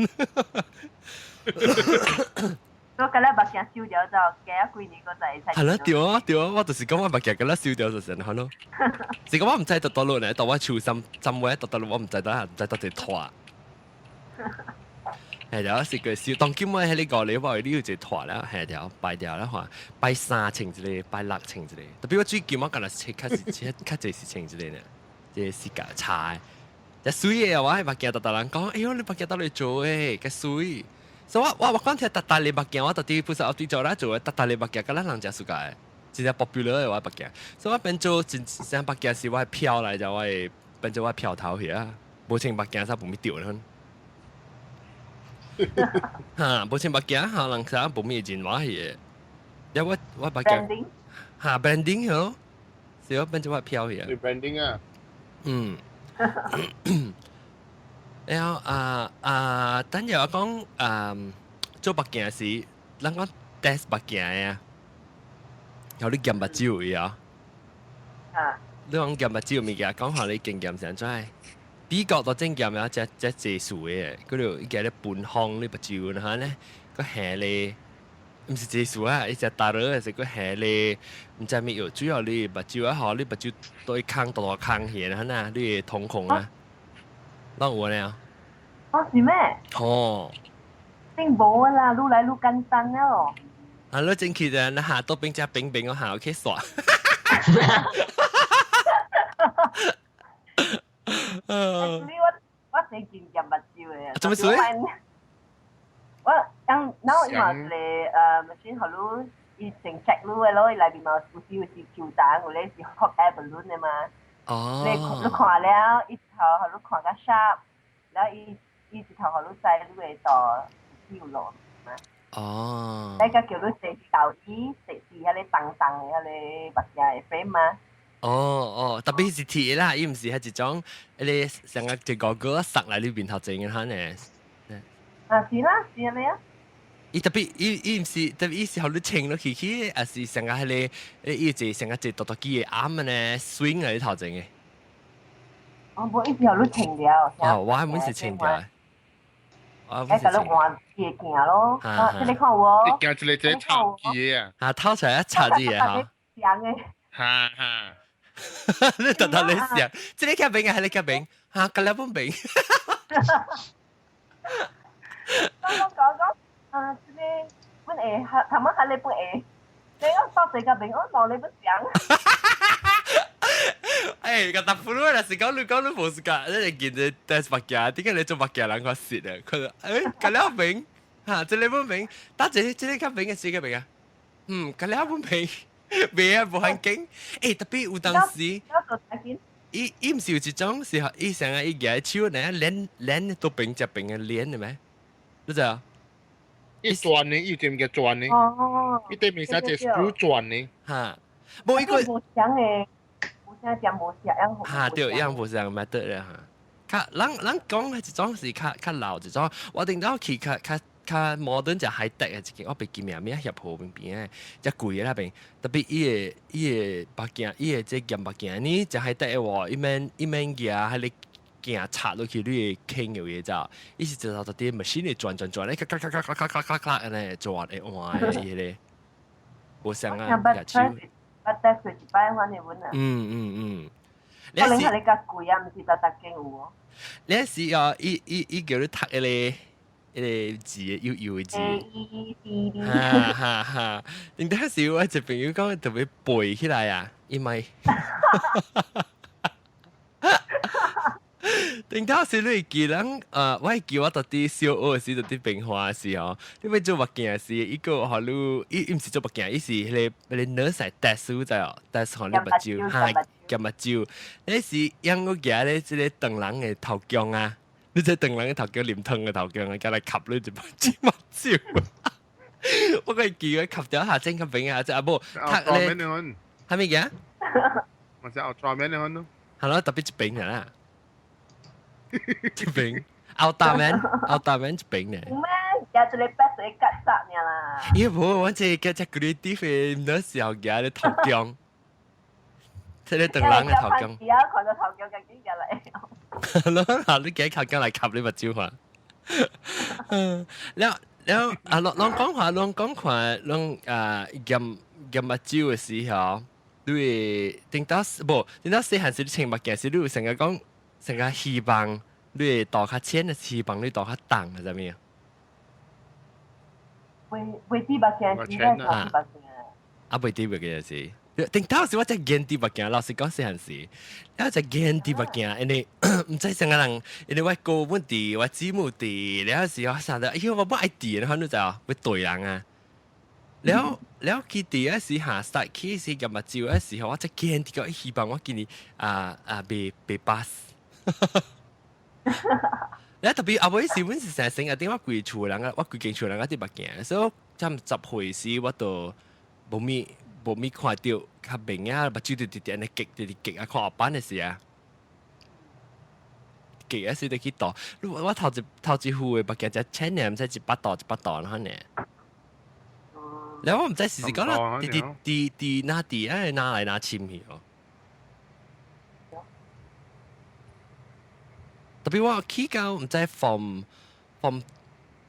我今日目鏡燒掉就加幾年個就會使。係啦，對啊，對啊，我就是講我目鏡今日燒掉就是係咯。是講我毋知佗佗落呢，到我手心針位佗佗落，我毋知得，毋知佗一脫。係條是個燒，當今我喺呢個你話你有一個脫了，係條擺掉了話，拜三穿一個，拜六穿一個。特別我最近我敢若是較是較較濟是穿一個呢，這個是個茶的。這水的我彼目鏡逐逐人講，哎喲，你目鏡佗落做的，較水。所以我我我講聽逐逐個目鏡，我到底本身後底做啦做的，逐逐個目鏡，敢若人誠 suka 的，真正 popular 的我目鏡。所以我變做真正目鏡是我的票來，就我的變做我的票頭去啊。無穿目鏡才無物著呢。哈，無穿目鏡，哈人啥無物認我去的。因我我目鏡，哈 branding 咯，是我變做我票去啊。對 branding 啊。嗯。然後啊啊，等下我講啊，做目鏡時，咱講 test 目鏡啊，有你驗目睭的啊。啊。你講驗目睭物件，講下你經驗是按怎？美國都正驗啊，這這濟數的，佢就伊個咧分方你目睭，然後咧個下咧，毋是濟數啊，伊只大佬是個下咧，毋知咩藥，主要你目睭啊，吼，你目睭對空大大空去，然後啊，你的瞳孔啊，攏有呢？哦，是咩？哦。定無啦，愈來愈簡單了。啊，你真去的，那下多邊只冰冰我下去刷。你我我最近驗目睭的。做咩事？我當然後伊嘛一個machine，予你伊先 check 你的咯，伊內面嘛有時有是球彈，有咧是 hot air balloon 的嘛。哦。你你看了，伊頭予你看較 sharp，然後伊伊一頭予你知你會度有路嘛。哦。你個叫你坐豆椅，坐佇遐咧重重的遐個目鏡的 frame 嘛。哦哦，特別是鐵啦，伊毋是係一種，彼個成個一個個塞來你面頭前嘅呢。啊，是啦，是按呢啊。伊特別伊伊毋是特別伊是予你穿落去去，還是成個彼個伊一個成個一個大大機的頷呢 swing 來你頭前的。哦，無，伊是予你穿了。哦，我還滿是穿掉。我哎，共你換伊的鏡咯，啊，這個看有無？你鏡一個這插機的啊。啊，掏出來插字的哈。像的。哈哈。你特特你想，這個較平啊，彼個較平，哈，佮了本平。我講講，啊，這個本會，頭仔彼個本會，你講到這個平，我兩个本像。哎，個答復你，若是講你講你無是講，你會見這戴目鏡，點解你做目鏡人較實啊？佢話，哎，佮了平，哈，這個本平，打這個這個較平的是較平啊？嗯，佮了本平。袂啊，無環境。欸，特別有當時，伊伊毋是有一種是伊成日伊舉手呢，連連都平這邊的連的咩？你知啊？伊轉呢，伊有一個轉呢。哦。伊對面寫一個 screw 轉呢。哈，無伊個。無相的，無相講無相樣。哈，對，樣無相咪得啦哈。較人人講的一種是較較老一種，我頂到去較較。較摩登就 high tech 的一間，我袂記名名協和邊邊的，遮貴的那邊。特別伊的伊的目鏡，伊的這驗目鏡呢，遮 high tech 的話，伊免伊免舉彼個鏡插落去你會傾嘅嘢咋，伊是就頭啲 machine 嚟轉轉轉咧，咔咔咔咔咔咔咔咔安尼轉會換嘅伊咧，無相啊，捌捌得佢一擺翻嚟阮啊。嗯嗯嗯。可能係你較貴啊，毋是逐逐間有哦。你是啊，伊伊伊叫你讀一個一個字，幼幼的字。 A E C B。哈哈哈！頂當時我一朋友講特別背起來啊，因為頂當時你會記人，我會記我到底小學時，到底變化時吼，你欲做目鏡時，伊閣予你，伊毋是做目鏡，伊是彼個彼個 nurse 來 test 你知無？test 予你目睭，哈，驗目睭。彼時用我舉咧這個唐人的頭鏡啊，你知唐人的頭鏡啉湯的頭鏡啊，共來吸你一目目睭。我閣會記得吸掉下整較平啊，這阿某讀咧，啥物件？我是 Ultraman 的款咯。係咯，特別一邊啦。一邊，Ultraman，Ultraman 一邊呢。有咩？有一個白色曱甴爾啦。伊無，我這個只 creative 的那時候舉咧頭鏡，這個唐人的頭鏡。而家看到頭鏡，趕緊入來。咯，你舉頭鏡來吸你目睭看。嗯，了了啊，攏攏講話，攏講話，攏啊驗驗目睭的時候，你會頂到無？頂到細漢時你穿目鏡時，你有成日講成日希望你會度較淺的，希望你度較重的，啥物啊？袂袂戴目鏡時，咱戴目鏡。啊，袂戴目鏡時，頂頭時我才驚戴目鏡，老實講細漢時，我才驚戴目鏡，因為毋知啥個人，因為我哥阮佇，我姊母佇，了時我想著，哎喲，我無愛戴，你看你知無？欲對人啊！了了去佇嗰時下 start 起時驗目睭嗰時候，我才驚啲個希望我今年啊啊袂袂 pass。你特別後尾時，阮是成成日點我規厝人啊，我規間厝人啊戴目鏡，所以差毋十歲時我都無咪無咪看著較明啊，目睭直直直按呢激直直激啊，看後班的時啊，激啊時就去度。我頭一頭一副的目鏡才千呢，毋知一百度一百度安呢。然後我毋知是是講啦，佇佇佇佇哪佇愛拿來拿深去哦。特別我起到毋知 form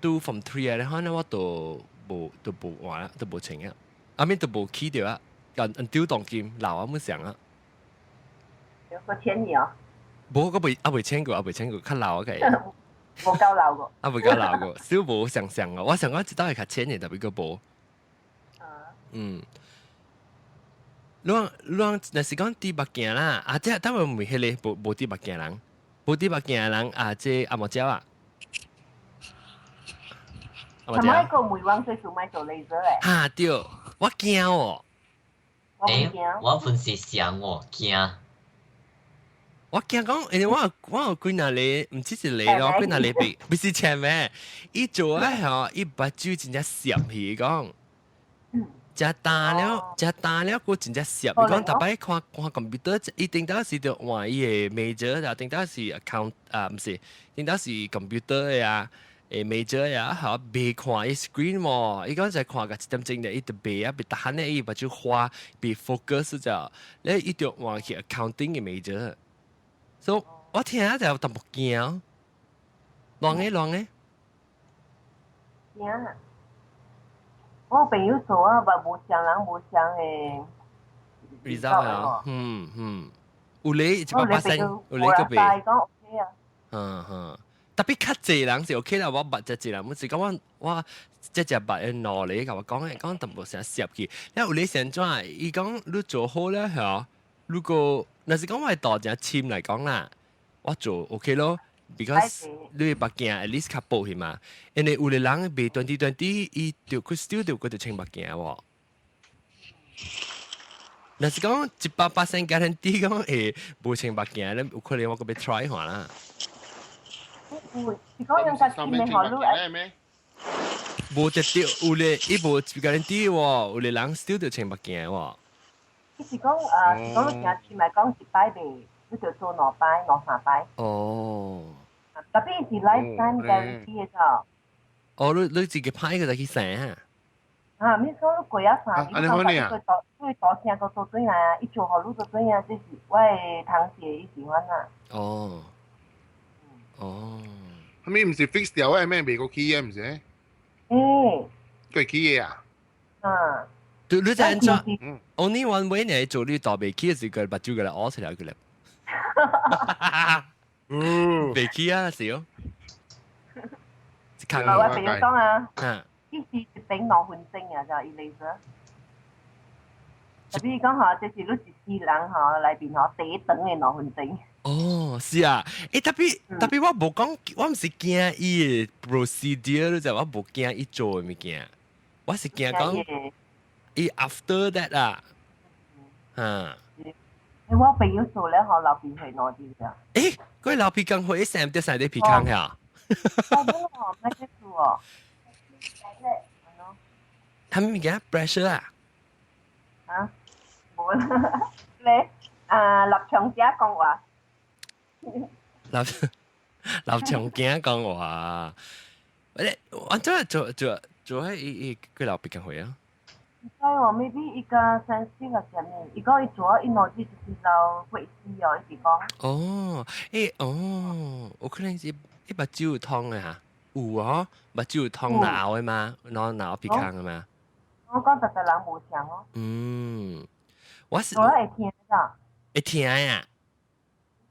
two form three 啊，可能我都無都無換啦，都無穿啊，阿面都無起著啊，人人丟當金老啊，冇想啊。有個錢你哦？無，我未啊未穿過，啊未穿過，較老啊個。無夠老過。啊未夠老過，少無想象哦。我想講一道會較淺的，特別閣無。嗯。你你若是講戴目鏡啦，啊，這當然毋是彼個無無戴目鏡人。無戴目鏡的人啊，這阿毛蕉啊，阿毛蕉。係咪個梅灣最數買做 laser 咧？哈對，我驚哦。欸，我本是想我驚。我驚講，因為我我有幾若個，毋止一個咯，幾若個別，不是前咩？伊做啊吼，伊目睭真正澀去講。食大了，食大了，閣真正澀。伊講逐擺看看 computer，伊頂當時就換伊的 major，就頂當時 account 啊，毋是，頂當時 computer 的啊，誒 major 的啊，嚇袂看伊 screen 喎。伊講就看個一點鐘咧，伊就袂啊，袂逐漢咧，伊目睭花，袂 focus 就，咧伊就換去 accounting 的 major。所以我聽就有淡薄驚，亂的亂的。驚。我朋友做啊，嘛無相人無相的 result 啊，嗯嗯，有咧一百巴仙，有咧個袂。講 OK 啊。嗯嗯，特別較濟人是 OK 啦，我捌這濟人，我是講我我這隻捌的兩個共我講的，講淡薄成澀去。了有咧是按怎？伊講你做好了嚇，如果若是講我度誠深來講啦，我做 OK 咯。because 你目鏡 at least 較薄去嘛，因為有的人袂 20/20，伊就佢 still 就閣著穿目鏡喎。若是講一百巴仙 guarantee 講會無穿目鏡咧，有可能我閣欲 try 看啦。有，是講用較深的予你。無一定有咧，伊無 guarantee 喎，有的人 still 著穿目鏡喎。伊是講啊，是講你誠深來講一擺袂，你著做兩擺、兩三擺。哦。特別是 lifetime guarantee 的啵。哦，你你自己拍個就去生啊？啊，免講你過啊三年，你講對大聲個做轉來啊，伊做予你做轉啊，這是我的同事伊喜歡啊。哦。哦。後面唔是 fix 掉嘅咩？美國起嘅唔是？誒。佢起嘅啊？啊。對，你就按怎？Only one way 呢？做你大袂起嘅時，佢目睭佢來挖出來佢來。嗯，袂起啊，是哦。我朋友講啊，伊是一邊2分鐘啊，就伊類似。特別講吼，這是你一世人吼內邊吼第一長的兩分鐘。哦，是啊，欸，特別我無講，我毋是驚伊的 procedure，就我無驚伊做的物件，我是驚講伊 after that 啊，嚇。欸，我朋友做咧吼流鼻血兩日啊。欸，佢流鼻更血，成啲成啲鼻坑呀。我冇哦，咩做哦？係咪物件 pressure 啊？啊，無啦，咧啊，立場者講話。立場驚講話，喂，我真係做做做喺伊伊佢流鼻更血啊？唔知喎，maybe 伊個 sensitive 啊，啥物？伊講伊做伊腦子就是流血絲哦，伊是講。哦，欸，哦，有可能是伊目睭有通的哈，有哦，目睭有通腦的嘛，腦腦鼻孔的嘛。我講逐個人無相哦。嗯，我是。做了會疼咋？會疼呀。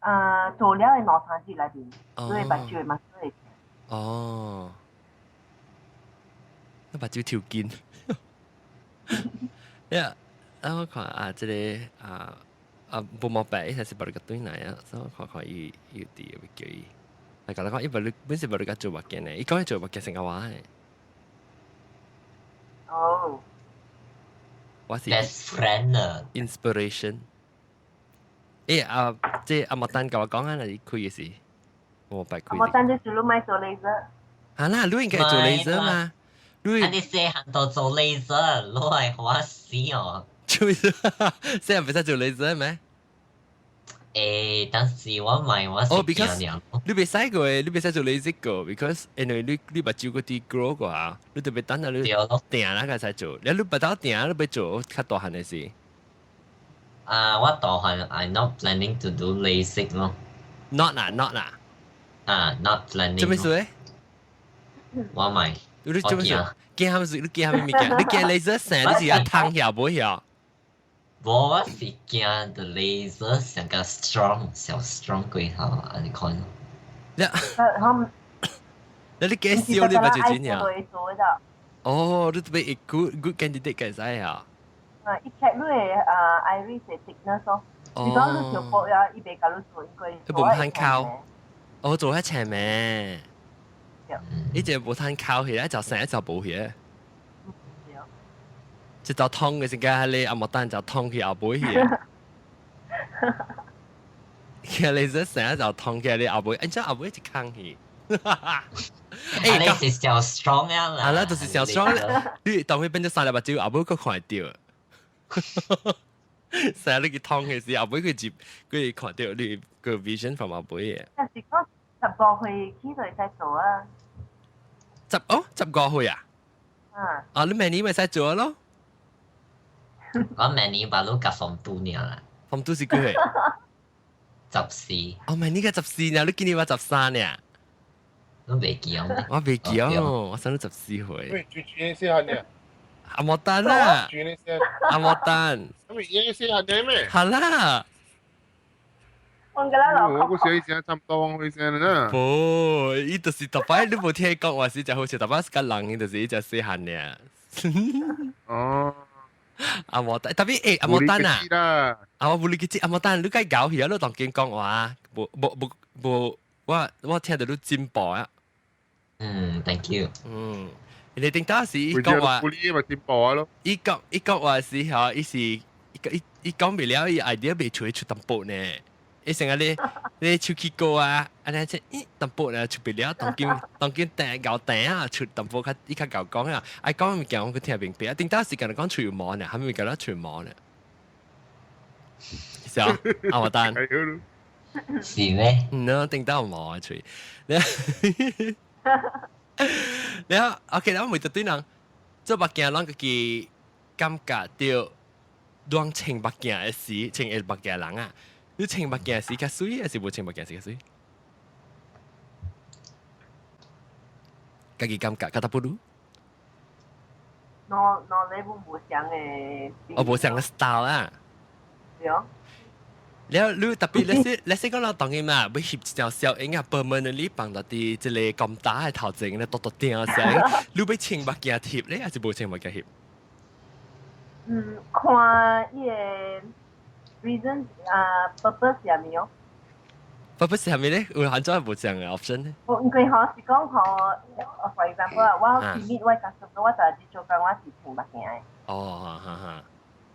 啊，做了的兩三日內面，所以目睭嘛會疼。哦，那目睭抽筋。呀，啊我看啊，這個啊啊無毛白，伊是把你個對來啊，所以我看看伊伊有佇會叫伊。來甲你講，伊無你本是無你甲做目鏡的，伊講伊做目鏡成個話的。哦。我是 best friend 啊。 inspiration。欸啊，這阿莫丹共我講啊，你開嘅時，我白開。阿莫丹這是你莫做 laser。啊啦，你應該做 laser 嘛？你啊，你細漢都做 laser，攞來我死哦。做咩？細漢唔使做 laser 咩？欸，但是我唔係我哦，because 你袂使過，你袂使做 laser 個，because 因為你你目睭嗰啲 grow 過啊，你特別等下你定那個才做，你你不到定，你欲做較大漢的時。啊，我大漢，I'm not planning to do LASIK 咯。 Not 啦，not 啦。啊，not planning。做咩事咧？我唔係。你做咩事？驚啥物事？你驚啥物物件？你驚 laser 聲？你是愛痛曉無曉？無，我是驚 the laser 上較 strong，小 strong 過頭，按呢款。你，你你驚燒你目睭真呀？哦，你特別 good good candidate 計使啊？啊，伊 check 你的啊 iris 的 thickness 咯。如果你做薄呀，伊袂共你做，應該。伊無通靠，我做遐斜咩？伊這無通靠起來，就生就無起。這就痛嘅時間，你阿莫丹就痛去後背去。其實你這成日就痛起你後背，按照後背一空去。欸，你是小 strong 啊啦！啊啦，就是小 strong。你當佢變咗三粒目睭，後尾閣看會著。成日你去痛嘅時，後尾佢接佢看著你個 vision from 後尾嘅。但是講15歲起就會使做啊。十哦，15歲啊？啊。啊，你明年咪使做咯。我明年把你夾 form two 爾啦。 Form two 是幾歲？ 14。哦，明年個十四呢？你今年話13呢？你袂記哦？我袂記哦，我想你14歲。喂，最最細漢呢？阿莫丹啦。阿莫丹。咁咪已經細漢呢咩？好啦。我個啦老。我個小聲差唔多，我聲啦。無，伊就是逐擺你無聽講話是，就好似逐擺是個人，伊就是伊只細漢呢。哦。阿莫丹，特別欸，阿莫丹啊，啊我無你記阿莫丹，你該搞起啊，你當今講話，無無無無，我我聽到你進步啊。嗯，thank you。嗯，你頂當時伊講話，咪進步啊咯。伊講伊講話時候，伊是伊伊伊講袂了，伊 idea 未出出淡薄呢。伊成日咧咧手氣歌啊，按呢這咦淡薄咧出袂了，當今當今訂搞訂啊出淡薄較伊較𠢕講啊，愛講物件我閣聽明白啊。頂當時間講喙有毛呢，還沒講到喙毛呢。是啊，阿莫丹。是咩？嗯，頂當有毛啊喙。你好，OK，我問一對人做目鏡，攏家己感覺著，當穿目鏡的時，穿的目鏡人啊，你穿目鏡時較媠，還是無穿目鏡時較媠？家己感覺較特不？我我你無相嘅。我無相嘅 style 啊。對哦。了你特別你是講เรา當然嘛，會翕一條小影啊，permanently 放到佇這個咁大嘅頭前咧，篤篤定聲，你欲穿目鏡翕咧，還是無穿目鏡翕？嗯，看伊個 reason 啊，purpose 係咪哦？purpose 係咪咧？有按怎無相嘅 option 咧？我因為吼是講吼，for example 啊，我去 meet 我 customer，我就係做工，我是穿目鏡嘅。哦，哈哈。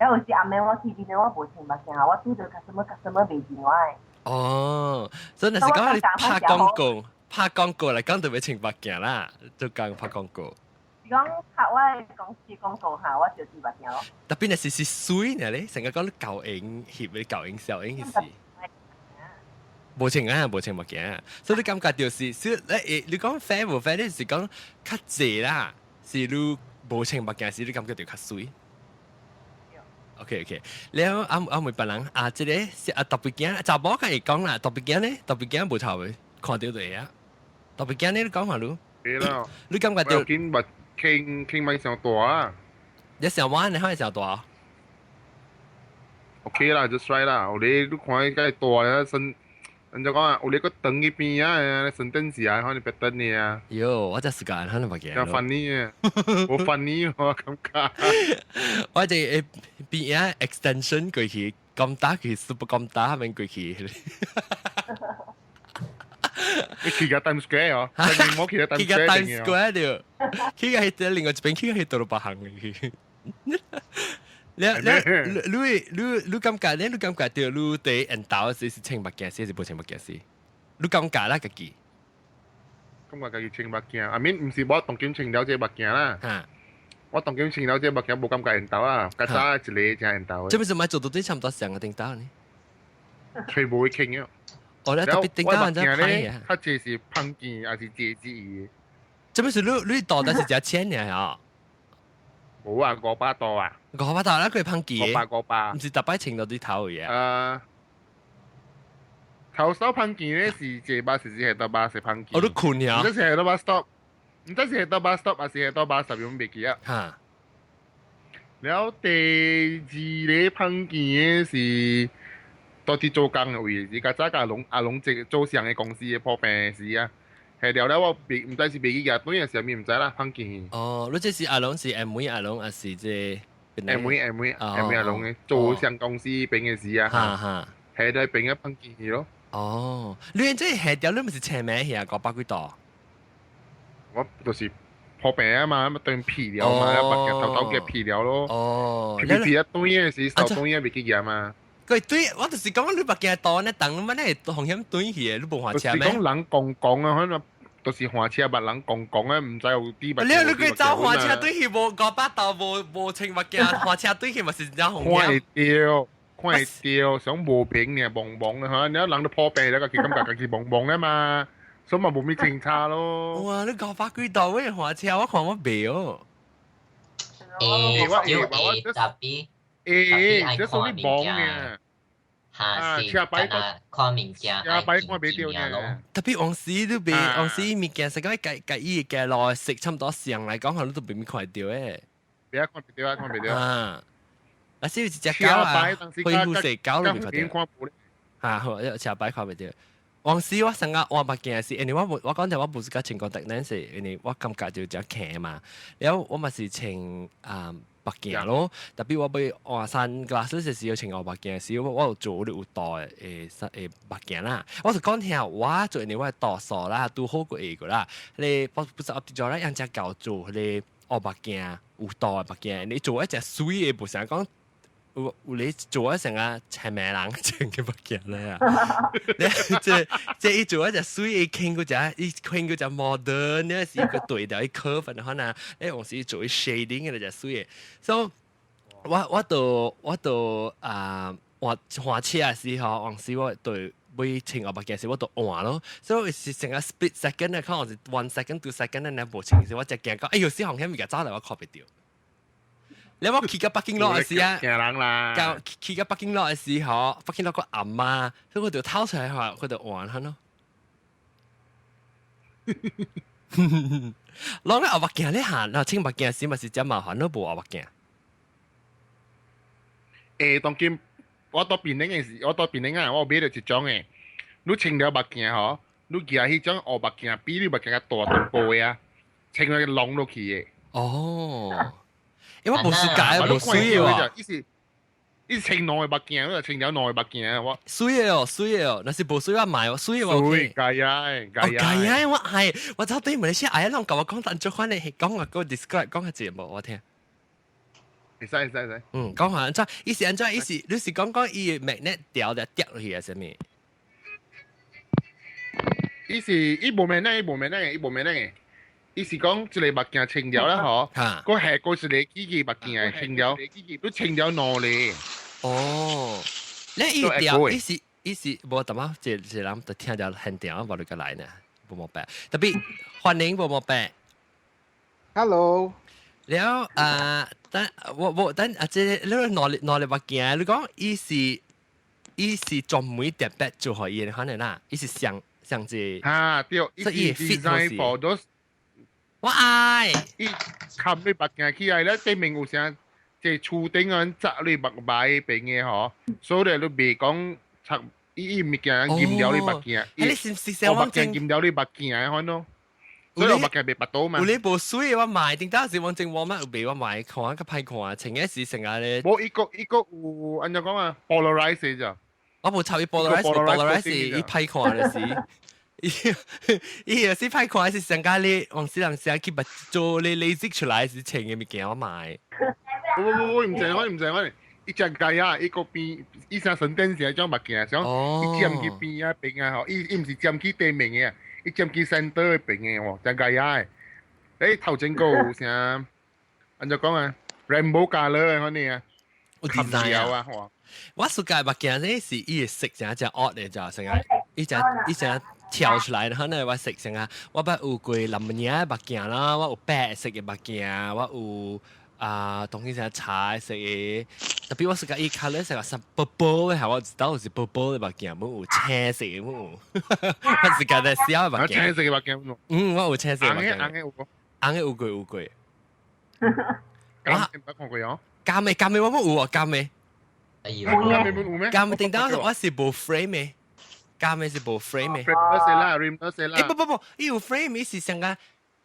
了有時暗暝我去邊我無穿目鏡，我拄著 customer，customer 袂認我的。哦，所以若是講你拍廣告，拍廣告來講就欲穿目鏡啦，就講拍廣告。是講拍我的公司廣告下，我就戴目鏡咯。特別若是是媠呢咧，成日講你舊影翕你舊影小影是。無穿啊，無穿目鏡，所以你感覺就是，所以你講 fair 無 fair，你是講較濟啦，是你無穿目鏡時，你感覺就較媠。OK，了啊啊問別人啊，這個是啊特別鏡，查某較會講啦，特別鏡咧，特別鏡無頭嘅，看到就會啊。特別鏡咧，你講下你。對啦。你感覺到？見物傾傾咪上大啊！你上彎，你可以上大。 OK 啦，就帥啦。我哋你看伊個大啊，身，人家講啊，我哋個燈一邊啊，神燈時啊，可能別燈嘅啊。喲，我這時間可能目鏡。有 funny 啊，我 funny 我感覺。我這邊啊 extension 過去，咁大佢 super 咁大，免過去。你去個 Times Square 哦，你冇去個去個 Times Square 對，去個喺另外一邊，去個喺倒別行去。你你你你你感覺咧？你感覺到你佇緣投時是穿目鏡時，還是無穿目鏡時？你感覺啦，家己？感覺家己穿目鏡，I mean 毋是我當今穿了這目鏡啦。我當今穿了這目鏡，無感覺緣投啊，較早一個才緣投。這不是買做到對差唔多上個頂頭呢？吹無會傾啊！哦，你特別頂頭人家歹啊！較濟是胖鏡，還是借字伊？這不是你你度但是只錢呢嚇？無啊，500度啊！500度啦，佢胖鏡。五百五百。毋是逐擺穿到對頭嘅。啊。頭手胖鏡咧是借巴是是係到巴是胖鏡。我都困呀。毋知是係到巴 stop，毋知是係到巴 stop，還是係到巴十樣袂記啊。了第二個胖鏡嘅是到佇做工嘅位置，較早甲龍阿龍這做上嘅公司嘅破病時啊，係了了我袂毋知是袂記夾對還是啥物毋知啦，胖鏡。哦，你這是阿龍是 M 妹阿龍，還是這 M 妹 M 妹 M 妹阿龍嘅做上公司邊嘅時啊，係在邊嘅胖鏡咯。哦，你這下掉你毋是車名去啊？500幾度？我就是破病啊嘛，咪對皮了嘛，目鏡頭頭嘅皮了咯。哦，皮皮一對嘅時，手對嘅袂記夾嘛。佢對，我就是講你目鏡度呢，等乜咧風險對去嘅，你無換車咩？就是講人講講啊，可能就是換車別人講講啊，毋知有啲目。你你佢走換車對去無500度無無穿目鏡，換車對去嘛是真風險。看會著，看會著，想無平爾，蒙蒙啊嚇，你人都破病了，家己感覺家己蒙蒙啊嘛，所以嘛無咩清差咯。哇！你500幾度我換車，我看我袂哦。會，有會特別。欸，這屬於蒙嘅。哈是，敢若看物件愛見見咯。特別往時你袂，往時物件是講計計伊嘅路色差唔多上來講，可能都袂看到誒。別看袂到啊，看袂到。啊，啊是一隻狗啊，恢復色狗都袂看到。嚇，好，車牌看袂到。往時我成日換目鏡是，因為我無我講就我無是較穿 contact lens，因為我感覺就誠輕嘛。了我嘛是穿啊目鏡咯，特別我欲換 sunglasses 時要穿烏目鏡時，我有做有戴誒誒目鏡啦。我就講聽我做因為我度數啦，拄好過下個啦。你不不是 optical 啦，人家教做迄個烏目鏡，有戴目鏡，你做一隻媠的，無成講。有有你做一成個青名人穿嘅目鏡咧啊！你這這伊做一隻媠，伊傾嗰隻，伊傾嗰隻 modern，呢是個對調伊 curve 可能，你有時做 shading 嘅隻媠的，所以我我都我都啊換換車嘅時候，往時我對欲穿烏目鏡時，我都換咯，所以是成個 split second 咧，可能是 one second two second 咧，無穿時我就驚講，哎呦，死風險物件走來我看袂著。你我去到 parking lot 時啊，驚人啦！去到 parking lot 的時候，parking lot 個暗嘛，所以我就掏出來話，佢就換下咯。攏咧後目鏡咧行，嗱穿目鏡時咪是真麻煩，都無後目鏡。誒，當今我到檳城嘅時，我到檳城啊，我買著一種嘅，你穿了目鏡吼，你舉彼種烏目鏡比你目鏡較大淡薄的啊，穿了攏落去的。哦，因為無世界無水喎。伊是伊穿兩個目鏡，你就穿了兩個目鏡我。水的哦，水的哦，若是無水我買，水我 OK。水，假啊，假啊，我係我走對馬來西亞，哎呀，攏共我講但做款的，講個 describe 講下節目我聽。會使會使會使。嗯，講下按怎？伊是按怎？伊是你是講講伊 magnet 掉就跌落去啊？啥物？伊是伊無 magnet，伊無 magnet，伊無 magnet。伊是講一個目鏡穿了啦，嗬，個下個一個機器目鏡穿了，你穿了兩個。哦，你伊掉，伊是伊是無淡仔，一一人就聽著現場無你個來呢，無毛病。特別歡迎無毛病。 Hello。了啊，等我我等啊，這個你攞嚟攞嚟目鏡，你講伊是伊是專門特別做予伊的，可能啦，伊是上上這。啊，對，伊是 design for those。我愛。伊冚你目鏡起來咧，對面有啥？這厝頂啊，砸你目白邊的吼，所以你袂講拆伊伊物件驗了你目鏡。你是是想目鏡驗了你目鏡款咯。所以我目鏡袂拔到嘛。有你無水我買，頂當時往正我乜有賣我買，看較歹看，穿的是成日咧。無伊個伊個有按怎講啊？polarize 咋？我無插伊 polarize，polarize 伊歹看就是。伊伊又是歹看，是上家你往時人寫去把做你 LASIK 出來是穿的物件我買。不不不，毋知我毋知我，伊只雞啊，伊個邊，伊像神殿時種目鏡，像伊佔去邊啊邊啊吼，伊伊毋是佔去對面的，伊佔去 center 的邊的喎，只雞啊的。誒頭前個有啥？按怎講啊？Rainbow colour 的款呢啊？有 design 啊！我暑假目鏡呢是伊的色誠正惡的，就成日伊只伊只跳出來，然後呢我色成啊，我捌有過藍領目鏡啦，我有白色的目鏡，我有啊，當然是茶色的，特別我是個伊 colour 是個什 purple 的，我知道是 purple 的目鏡，冇有青色的冇有，我是覺得小的目鏡。青色的目鏡，嗯，我有青色的目鏡。紅的有無？紅的有過有過。我捌看過哦。監的監的我冇有啊，監的。哎呦，監的冇有咩？監的頂當我是無 frame 的，監的是無 frame 的。 frame 都啦，frame 都啦。欸不不不，伊有 frame，伊是上個，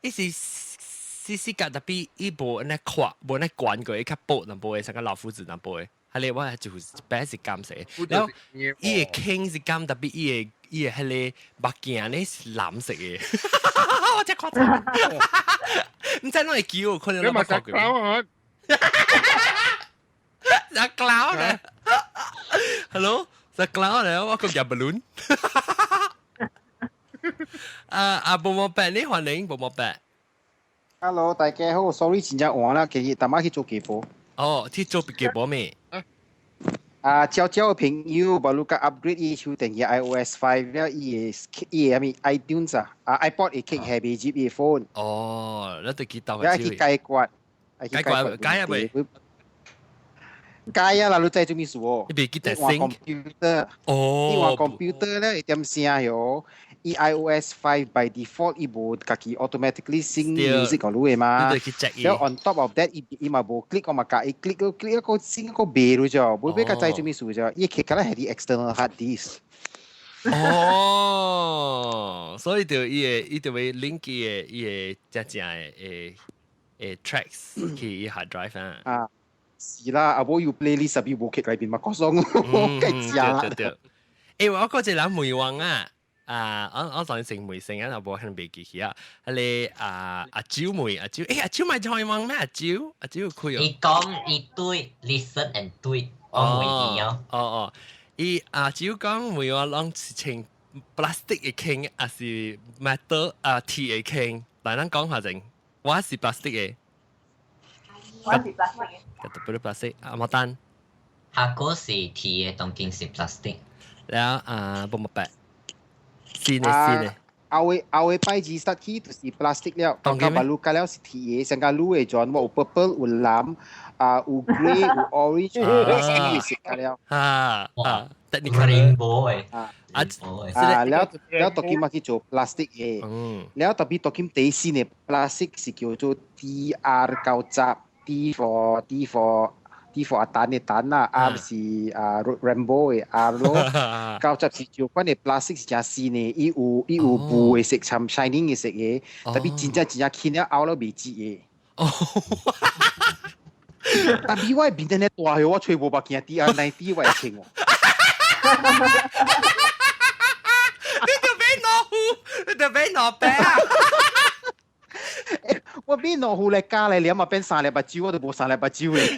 伊是細細個，特別伊無按呢闊，無按呢懸過，伊較薄淡薄的，像個老夫子淡薄的。係咧，我就是白是金色，然後伊的框是金，特別伊的伊的彼个目鏡咧是藍色的，我真誇張，毋知攏會記，可能攏無看過。是 clown 咧，Hello，是 clown 咧，我講入 balloon。啊啊，無毛病，你歡迎無毛病。 Hello，大家好，sorry，真正晚啦，今日淡仔去做直播。哦，去做直播咩？啊，悄悄的朋友，無你共 upgrade 伊手電嘅 iOS 5 了，伊的伊的啥物 iTunes 啊，啊 iPod 會卡下袂入伊 phone。哦，你得去鬥下去解決，解決解啊未？解啊啦，你知做咩事哦？你別記得換 computer。哦。你換 computer 咧，一點聲喲。伊 iOS 5 by default 伊無家己 automatically sync music 個路的嘛。你去 check 伊。了 on top of that，伊伊嘛無 click 我嘛共伊 click 個 click 個 sync 個袂咯啫，無欲較知做咩事啫。伊卡咧係啲 external hard disk。哦，所以就伊會伊就會 link 伊的伊的正正的的的 tracks 去伊 hard drive 啊。啊，是啦，啊無有 playlist 啊，無卡內邊嘛，可爽，計食啦。對對。欸，我嗰一個人問王啊。啊！我我當成梅姓啊，無可能袂記起啊。彼个啊阿蕉梅阿蕉，欸阿蕉咪在問咩？阿蕉阿蕉有開哦。伊講伊對 listen and 對，我袂記哦。哦哦，伊阿蕉講梅話攏是穿 plastic 的框，還是 metal 啊鐵的框？來咱講下先，我是 plastic 的。我是 plastic 的。特別 plastic 啊，毛單。下個是鐵的，當今是 plastic。了啊，無毛白。是呢是呢。後尾後尾擺二十起就是 plastic 了，到到馬路加了是鐵嘅，成個路嘅轉，我有 purple 有藍，啊有 grey 有 orange 有色色加了。啊啊，rainbow 嘅。啊啊，了了，當今嘛去做 plastic 嘅，了特別當今第四嘅 plastic 是叫做 TR 90，D for 阿蛋嘅蛋啦，R 是啊 Rambo 嘅 R 咯，90是做款嘅 plastic 是誠新嘅，伊有布嘅色，摻 shining 嘅色嘅，特別真正真正輕了拗了袂折嘅。哦，但係我面頂咧大嘅，我揣無目鏡 TR 90我會穿喎。你就俾攞糊，你就俾攞餅啊！我變攞糊嚟加嚟兩嘛變三粒目睭，我都無三粒目睭咧。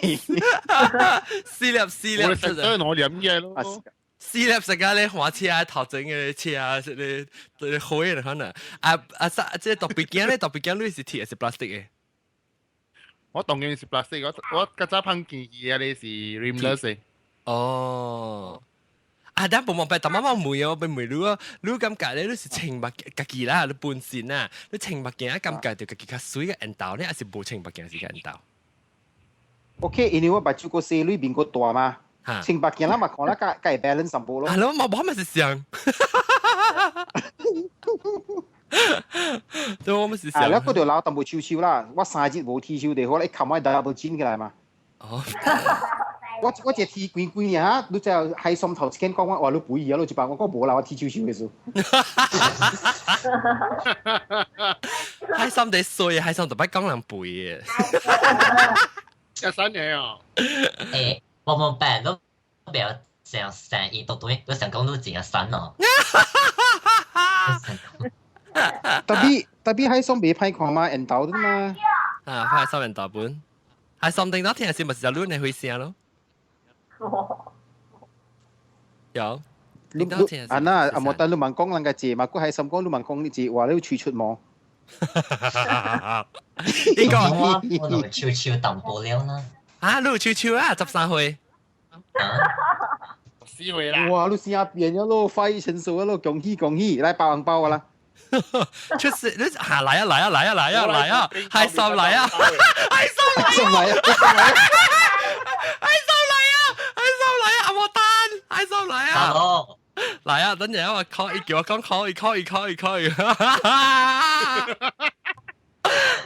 四粒四粒，我食都攞飲嘢咯。四粒食家咧，換車頭前嘅車啊，你你好嘅可能。啊啊！即係特別鏡咧，特別鏡你是鐵還是 plastic 嘅？我當然是 plastic，我較早碰見嘅你是 rimless 嘅。哦。啊！但無望白，但媽媽問我，被問你啊，你感覺咧，你是穿目家己啦，你本身啊，你穿目鏡啊，感覺就家己較媠個緣投咧，還是無穿目鏡是較緣投？OK，因為我目睭個細，裏面個大嘛，穿目鏡啦嘛，看啦，較較會 balance 淡薄咯。係咯，我咪是想，對，我咪是想。啊，你嗰條老淡薄手手啦，我3日無剃鬚就好，你冚我 double chin 起來嘛。哦。我一剃規規年哈，你就海參頭一間講我話你肥啊，你一百我講無啦，我剃手手嘅事。海參得衰，海參特別講人肥嘅。一三年啊。欸，我冇病都不要成成伊讀對，你想講你真係散哦。特別特別海參袂歹看嘛，緣投的嘛。啊，海參緣投本，海參頂到聽是咪是就你會聲咯？有，你你啊那阿莫丹你問講人個字嘛，佢係心講你問講你字，話你會吹出毛。呢個我就超超淡薄了啦。啊，你有超超啊，13歲。14歲啦。哇，你聲變咗咯，發育成熟咯，恭喜恭喜，來包紅包啦。出事，你嚇來啊來啊來啊來啊來啊，係心來啊，係心來啊，係心來啊，係心來啊，阿莫丹，係心來啊。 Hello，來啊，等陣我 call，伊叫我講 call，伊 call，伊 call，伊 call，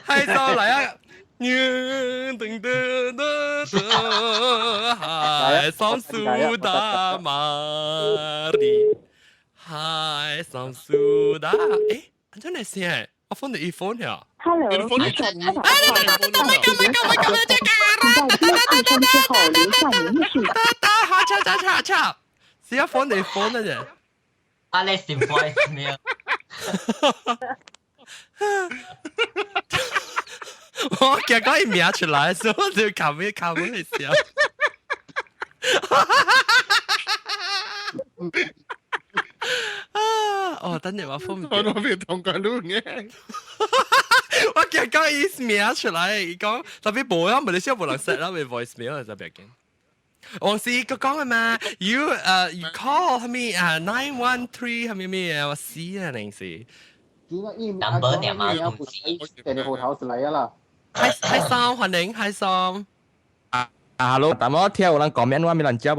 係心來啊。噔噔噔噔，海上蘇打瑪麗，海上蘇打，誒，真係先，我放你 phone 呀。 Hello，你你所撥打的號碼在接二聲之後留下您的訊息。好，唱唱唱唱，是要放你 phone 的人。啊，你是 voice mail。我驚講伊名出來，所以我就冚一冚去笑。啊！哦，等陣我封唔我都未同佢錄嘅。我驚講伊名出來，伊講特別無啊，馬來西亞無人識啦，咪 voice mail 就別驚。我是個講嘅嘛，you you call 係咪啊 913 係咪咩啊？我死啊，定是。 number 念嘛，唔是電話號頭是來啊啦。海海桑歡迎海桑。啊，hello，但我聽有人講咩，我沒人接啊。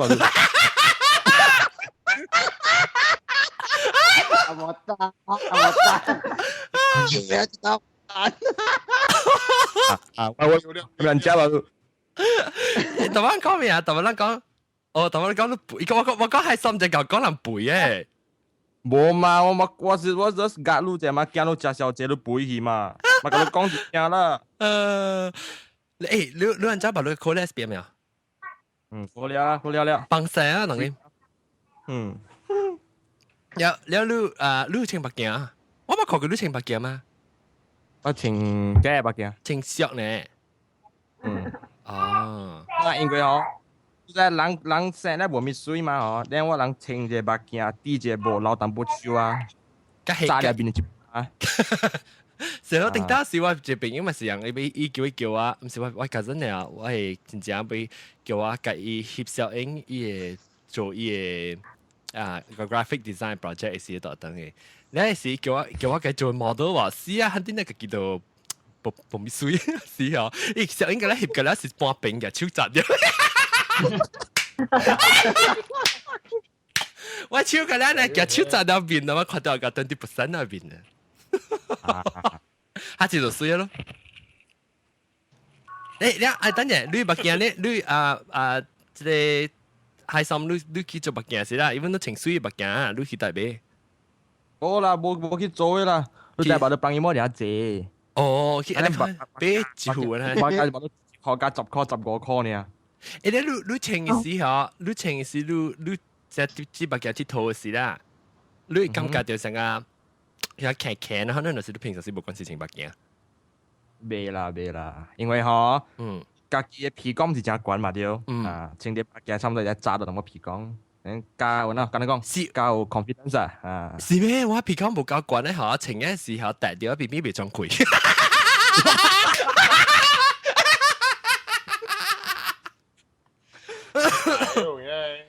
阿莫丹，阿莫丹，你要知道。啊，我沒人接啊。台灣講咩啊？台灣人講，哦，台灣人講你背，我講海桑就講人背嘅。無嘛，我嘛我是我就是夾你者嘛，驚你食小姐你背去嘛，嘛共你講一聲啦。誒，你你知把你考 S B 沒有？嗯，考了啦，考了了。幫晒啊，當然。嗯。了了你啊，你穿目鏡啊？我冇看過你穿目鏡嘛？我穿假目鏡。穿俗呢？嗯。哦。啊，因為吼，在人人生咧無咪水嘛吼，等我人穿一個目鏡，戴一個帽，流淡薄手啊，炸入面一啊。成日頂當時我一個朋友嘛是人，伊伊叫伊叫我，毋是我我 cousin 爾，我係真正欲叫我共伊翕小影，伊會做伊個啊個 graphic design project 是特登嘅。你係時叫我繼做 model 話，是啊，肯定那個叫做無無咪水，是哦。伊小應該咧翕個咧是半平嘅手紮嘅。我手個咧咧，夾手紮到面啊，我看到個20% 那邊啊。下次就水咯。誒，你啊，等陣，你目鏡咧，你啊啊，這個開心，你去做目鏡是啦，因為你穿水目鏡啊，你去台買。冇啦，冇去做嘅啦，你帶把你幫伊摸兩隻。哦，去安尼買一副咧。我加把你加10塊15塊呢。誒，你穿嘅時候，你穿嘅時，你即係這目鏡佚佗嘅時啦，你感覺到成個有騎騎啦，可能就是你平常時無關事穿目鏡。袂啦袂啦，因為吼，家己的皮管是誠懸嘛對，啊，穿啲目鏡差不多一扎到淡薄皮管，嗯，加有哪，敢你講，是較有 confidence 啊，啊，是咩？我皮管無夠懸咧，吼，穿嘅時候戴掉邊邊袂裝開。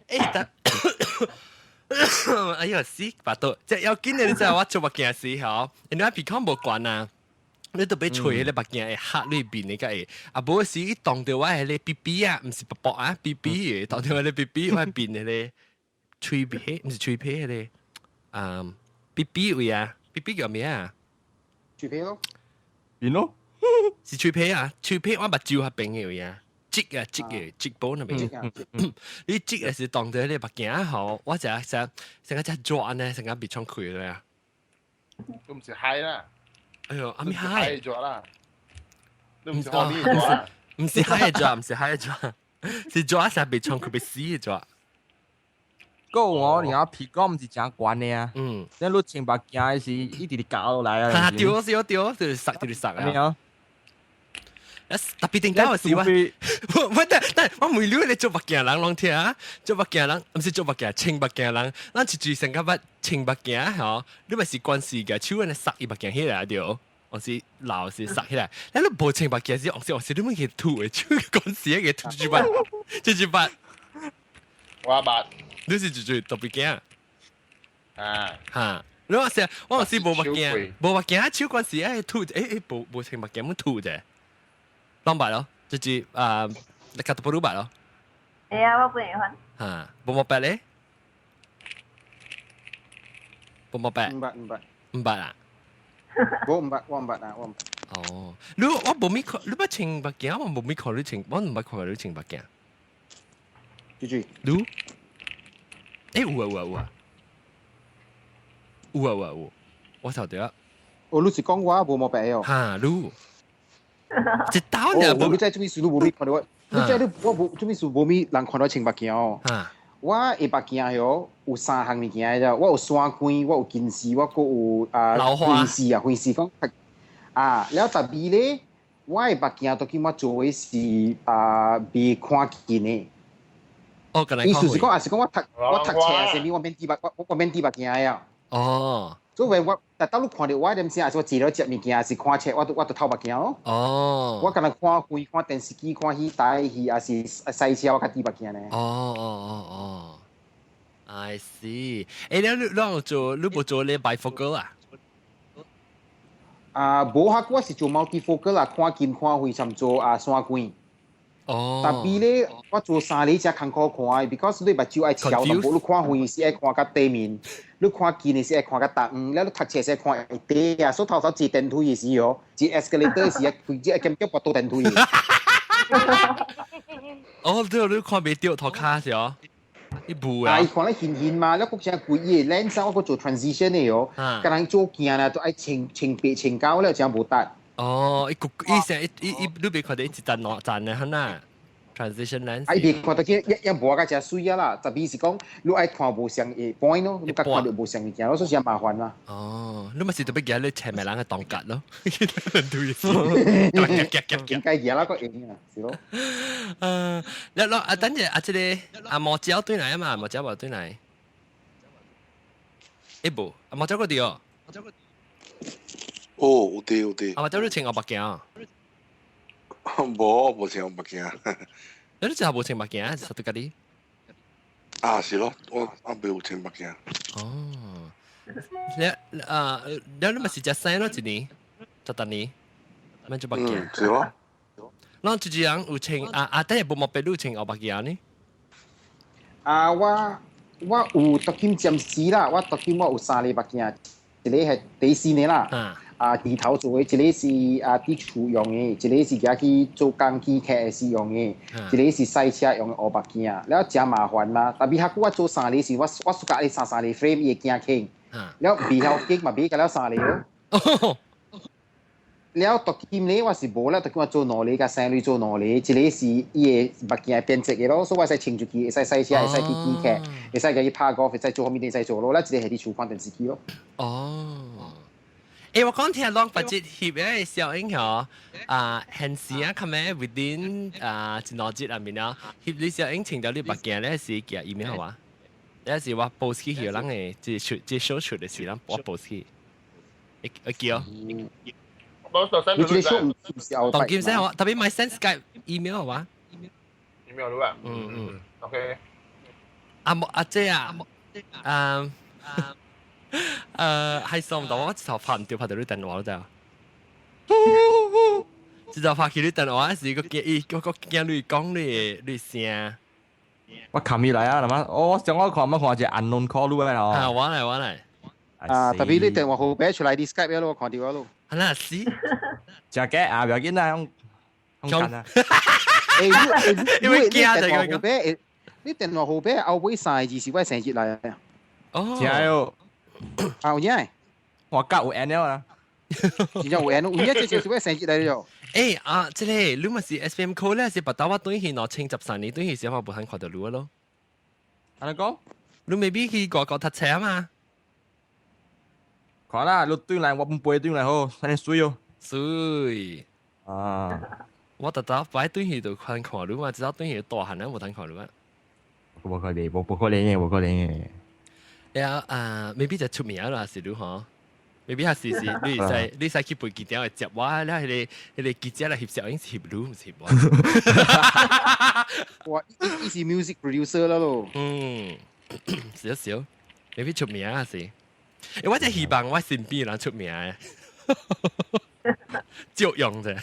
欸，但，哎呀，死巴肚，即係要緊嘅，你知我做目鏡時候，因為鼻孔無懸啊。你都欲吹彼个目鏡會黑你面的個會，啊無時伊擋著我彼个鼻鼻啊，毋是薄薄啊，鼻鼻的擋著我个鼻鼻，我面彼个喙皮，毋是喙皮彼个，啊鼻鼻位啊，鼻鼻叫咩啊？喙皮咯，面咯，是喙皮啊，喙皮我目睭遐邊的位啊，擠啊擠的擠波那邊，你擠的是擋著彼个目鏡吼，我成成成個只轉呢，成個鼻窗開了啊，都毋是海啦。哎呦，阿咪海咗啦，都唔是海咗啦，唔是海咗，唔是海咗，是咗成被沖佢被死咗。個我連皮管唔是誠懸的啊，你你穿目鏡的時，一直直搞落來啊。對對對，就是塞就是塞啊。特別點解我是我，我但但我每日咧做目鏡人攏聽，做目鏡人，毋是做目鏡，穿目鏡人，咱一注成個捌穿目鏡吼，你咪是關事嘅，手按呢塞伊目鏡起來對，我是老是塞起來，你無穿目鏡時，我是你們去吐的，手關事個吐一捌，一捌，我捌，你是住特別鏡啊，哈。你話是，我是無目鏡，無目鏡，手關事愛吐，欸無穿目鏡，阮吐者。攏捌咯，就是啊，你較多不捌咯。會啊，我本會番。嚇，無冇捌咧？無冇捌？毋捌毋捌。毋捌啊？無毋捌，我毋捌啊，我毋捌。哦，你我無咪看，你捌穿目鏡，我無咪看你穿，我毋捌看你穿目鏡。住住。你？欸，有啊有啊有啊，有啊有啊有，我曉得。哦，你是講我無冇捌哦？嚇，你。一刀呢？無你知做咩事？你無咪看到我，你知你我無做咩事？無咪人看到穿目鏡哦。我的目鏡喲有三項物件啫，我有山光，我有近視，我閣有啊近視啊，近視講啊，了特別咧，我的目鏡都叫我做的是啊，袂看近的。哦，意思是講，也是講我讀冊啊，啥物我免戴目，我免戴目鏡啊。哦。所以我，但當你看到我點聲，還是我坐了食物件，還是看冊，我都透目鏡咯。哦。我敢若看遠看電視機、看戲台戲，還是賽車，我較戴目鏡呢。哦哦哦哦。I see。欸，你做，你無做咧 bifocal 啊？啊，無哈，我是做 multifocal 啦，看近看遠，參做啊山光。哦。但係咧，我做三個才艱苦看的，because 你目睭愛翹淡薄，你看遠是愛看較底面，你看近的是愛看較東遠，了你讀冊是愛看下底啊，所以頭頭坐電梯的時候，坐 escalator 的時啊，規只兼叫跋倒電梯。哦，對，你看袂著頭骹是哦，伊霧啊。啊，伊看咧現現嘛，了閣誠規伊的 lens 我閣做 transition 的哦，敢若做鏡啦，都愛穿穿白穿膠了，誠無值。哦，伊伊成伊伊你袂看著伊一層兩層的，哈呐？transition lens。啊，伊袂看到見一一磨甲誠媠啊啦，特別是講你愛看無相的 point 咯，你較看著無相物件，所以誠麻煩啦。哦，你咪是特別驚你前面人嘅擋格咯，應該驚啦個用啊，是咯。了了啊，等陣啊，這個啊毛蕉對來啊嘛，毛蕉無對來。欸無，啊毛蕉個佇哦。哦，有佇有佇。啊，毛蕉你穿烏目鏡？無，無穿目鏡。你真係無穿目鏡，實對家己。啊，是咯，我啊未有穿目鏡。哦，你啊，你咪是隻生咯，一年，十多年，免做目鏡。嗯，是咯。咱一人有穿啊啊，等下無目標你有穿烏目鏡呢？啊，我有特兼暫時啦，我特兼我有三個目鏡，一個係第四年啦。啊，地頭做的，一個是啊佇厝用的，一個是舉去做工機客時用的，一個是賽車用的烏目鏡，了誠麻煩嘛。特別較久我做三個時，我暑假咧三三個 frame 伊會鏡輕，了未曉鏡嘛買甲了三個咯。了讀金咧我是無啦，讀金我做兩個，佮三類做兩個，一個是伊的目鏡變質的咯，所以我會使穿出去，會使賽車，會使去機客，會使共去拍 golf，會使做啥物會使做咯。了一個係佇厝看電視機咯。哦。欸，我講聽攏把這翕的小英雄啊，現時啊，佢咪 within 啊一兩節入面啊，翕你小英穿到你目鏡咧是寄 email 話，咧是我 post 去予人的，這出這 show 出的是人我 post 去，會叫。你這個 show 唔是後當金聲我特別買 send Skype email 話，email 咯啊，OK。阿莫阿姐啊，啊。係送唔到，我一頭拍唔掉，拍到你電話咯就。一頭拍起你電話時，個驚伊，我個驚你講你你聲。我冚起來啊，係嘛？我上我看乜看隻 unknown call 嚟哦。啊，我嚟我嚟。啊，特別你電話號碼出來，你 Skype 咯，我看到咯。係啦，是。食嘅啊，唔要緊啦，用緊啊。欸，因為驚就電話號碼，你電話號碼後尾三個字是我生日來啊。哦。真哦。啊，有影？我教有 N 了啊。真正有 N，有影這就是我生日來了。欸啊，這個你咪是 SPM code 咧，是別打我轉去2013年轉去時，我無肯看到你咯。按呢講？你 maybe 去外國讀冊啊嘛？看啦，你轉來我唔背轉來好，安呢媠哦。媠。啊！我特特擺轉去就看看你嘛，直到轉去大漢咧無通看你嘛。無可能，無可能嘅，無可能嘅。了啊，maybe 就出名啦，是你嗬？maybe 係是是，你使你使去飛機場接我，了彼個記者來翕相，應是翕你，毋是翕我。哇，伊是 music producer 啦咯。嗯，少少，maybe 出名啊是。欸，我真希望我身邊人出名嘅，照用啫。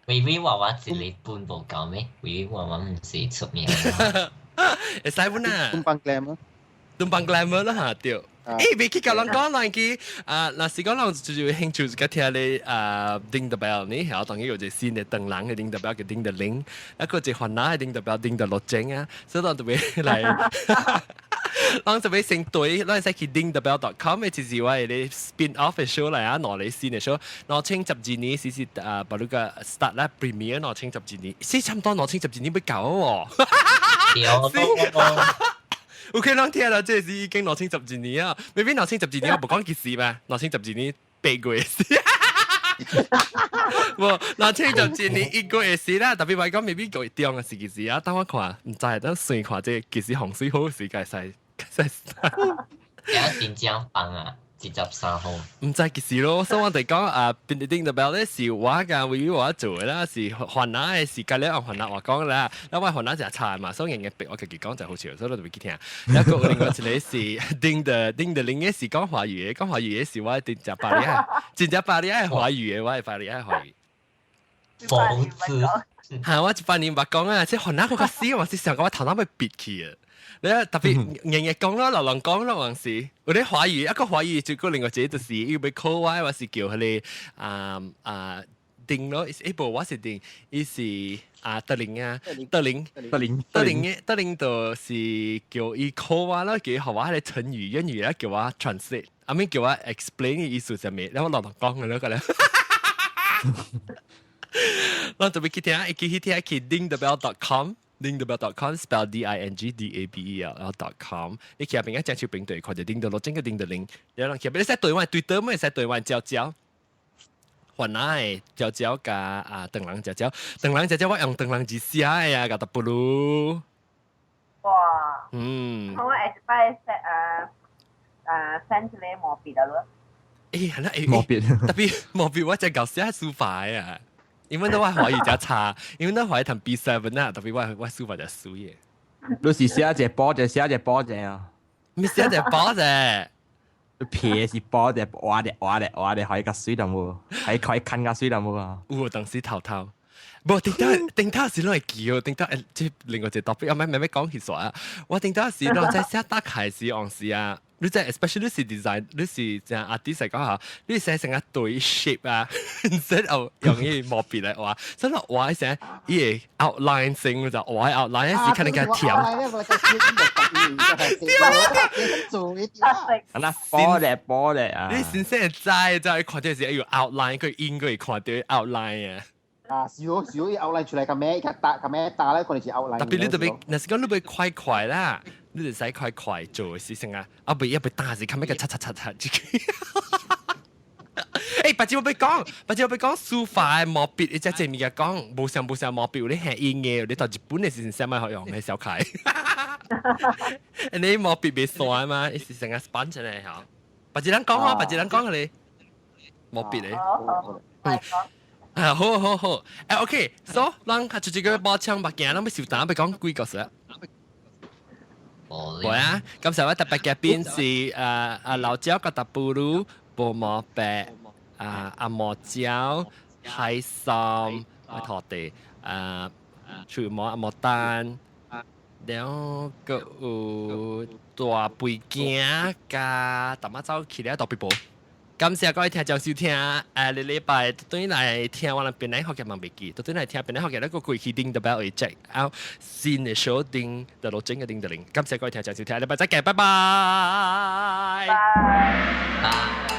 微微娃娃一個半無夠咩？微微娃娃毋是出名。會使本啊？東方 glamour，東方 glamour 啦嚇對。欸，袂去共人講，人去啊，若是講人就是有興趣，就聽咧啊，Ding the bell 呢，嚇，當然有一個新的唐人的 Ding the bell 叫 Ding the 鈴，啊個一個番仔的 Ding the bell Ding the 落井啊，所以人特別來，人特別先對，咱會使去 dingthebell.com 的，就是我的 spin off 的 show 來啊，兩個新的 show，2012年是是啊，把那個 start 啦 premiere 2012年，是差不多兩千十二年欲到哦。對。有可能聽啦，這是已經2012年啊，maybe 兩千十二年我無講幾時嘛，2012年8月時，無2012年1月時啦，特別話講 maybe 月中啊是幾時啊？等我看，毋知等算看這幾時風水好時，該使該使。有真正放啊！23號。毋知幾時咯，所以我哋講啊，Ding the bell 咧是我甲為我做的啦，是番仔的是甲了用番仔話講啦，那我番仔誠差嘛，所以硬硬逼我家己講就好笑，所以我就會去聽。一個另外一個是 Ding the Ding the 鈴的是講華語的，講華語的是我真正巴黎啊，真正巴黎愛華語的，我係巴黎愛華語。瘋子。嚇！我一百年捌講啊，這番仔閣較死，我是想講我頭腦欲閉去啊。你特別硬硬講咯，流浪講咯，還是有啲華語，一個華語就個另外一個就是伊欲 call 我，我是叫彼個啊啊丁咯，欸無我是丁，伊是啊德玲啊，德玲，德玲，德玲的德玲就是叫伊 call 我咯，叫伊予我彼個成語諺語咧，叫我 translate，後面叫我 explain 的意思啥物，然後我流浪講嘅咯個咧。咱特別去聽，會記去聽去 dingthebell.com。dingthebell.com spell D I N G D A B E L L dot com，你去遐邊個正手邊對，看著 Ding the 落整個 Ding the 鈴，然後去邊你使對話對倒，咪使對話招招，番仔的招招佮啊唐人招招，唐人招招我用唐人字寫的啊，佮特布魯。哇！我下一擺 set 啊啊 send 一個毛筆的咯。欸，係啦，欸，毛筆，特別毛筆我真𠢕寫書法的啊。因為我華語較差，因為我華語讀 B7 啊，特別我書法就媠的。你是寫一個波者，寫一個波者啊？咪寫一個波者。皮是波者，畫的畫的畫的，可以較水淡無？係可以看較水淡無啊？有當時頭頭。無頂頭頂頭時攏會記哦，頂頭誒，這另外一個 topic，我咪咪講起煞啊。我頂頭時攏在寫打開時，往時啊，你知 especially 你是 design，你是正 artist 嚟講下，你寫成一堆 shape 啊，然後用伊毛筆來畫，所以畫一成伊會 outline 性就畫 outline 時可能較甜。做一啊，那波咧波咧啊！你先生知，就係看到時有 outline，佢應該會看到 outline 啊。啊，是咯是咯，伊 outline 出來個咩，一打個咩打咧，可能是 outline。特別你特別，若是講你欲快快啦，你就使快快做事情啊，啊袂一被打時，較咩個擦擦擦擦這個。欸，別只我欲講，別只我欲講書法的毛筆，你只這物件講，無像無像毛筆，有咧很硬的，你到日本的時陣啥物好用的小開。你毛筆袂散嘛，伊是成個 sponge 嚟嚇。別只人講啊，別只人講你毛筆咧。嗯。啊，好好好，誒，OK，so，咱較出一個補充物件，咱欲收檔欲講幾個字。會啊，今時我特別嘉賓是誒老椒佮大布魯、無毛白、啊阿毛椒、海參、土地、啊樹毛阿毛蛋，然後閣有大肥鏡佮淡仔走去了大皮婆。感謝各位聽眾收聽，禮禮拜轉來聽我哋檳榔福建嘛袂記，轉來聽檳榔福建那個過去叮就不要會 check out 新的 show 叮就落整個叮就靈。感謝各位聽眾收聽，禮拜再見，拜拜。拜。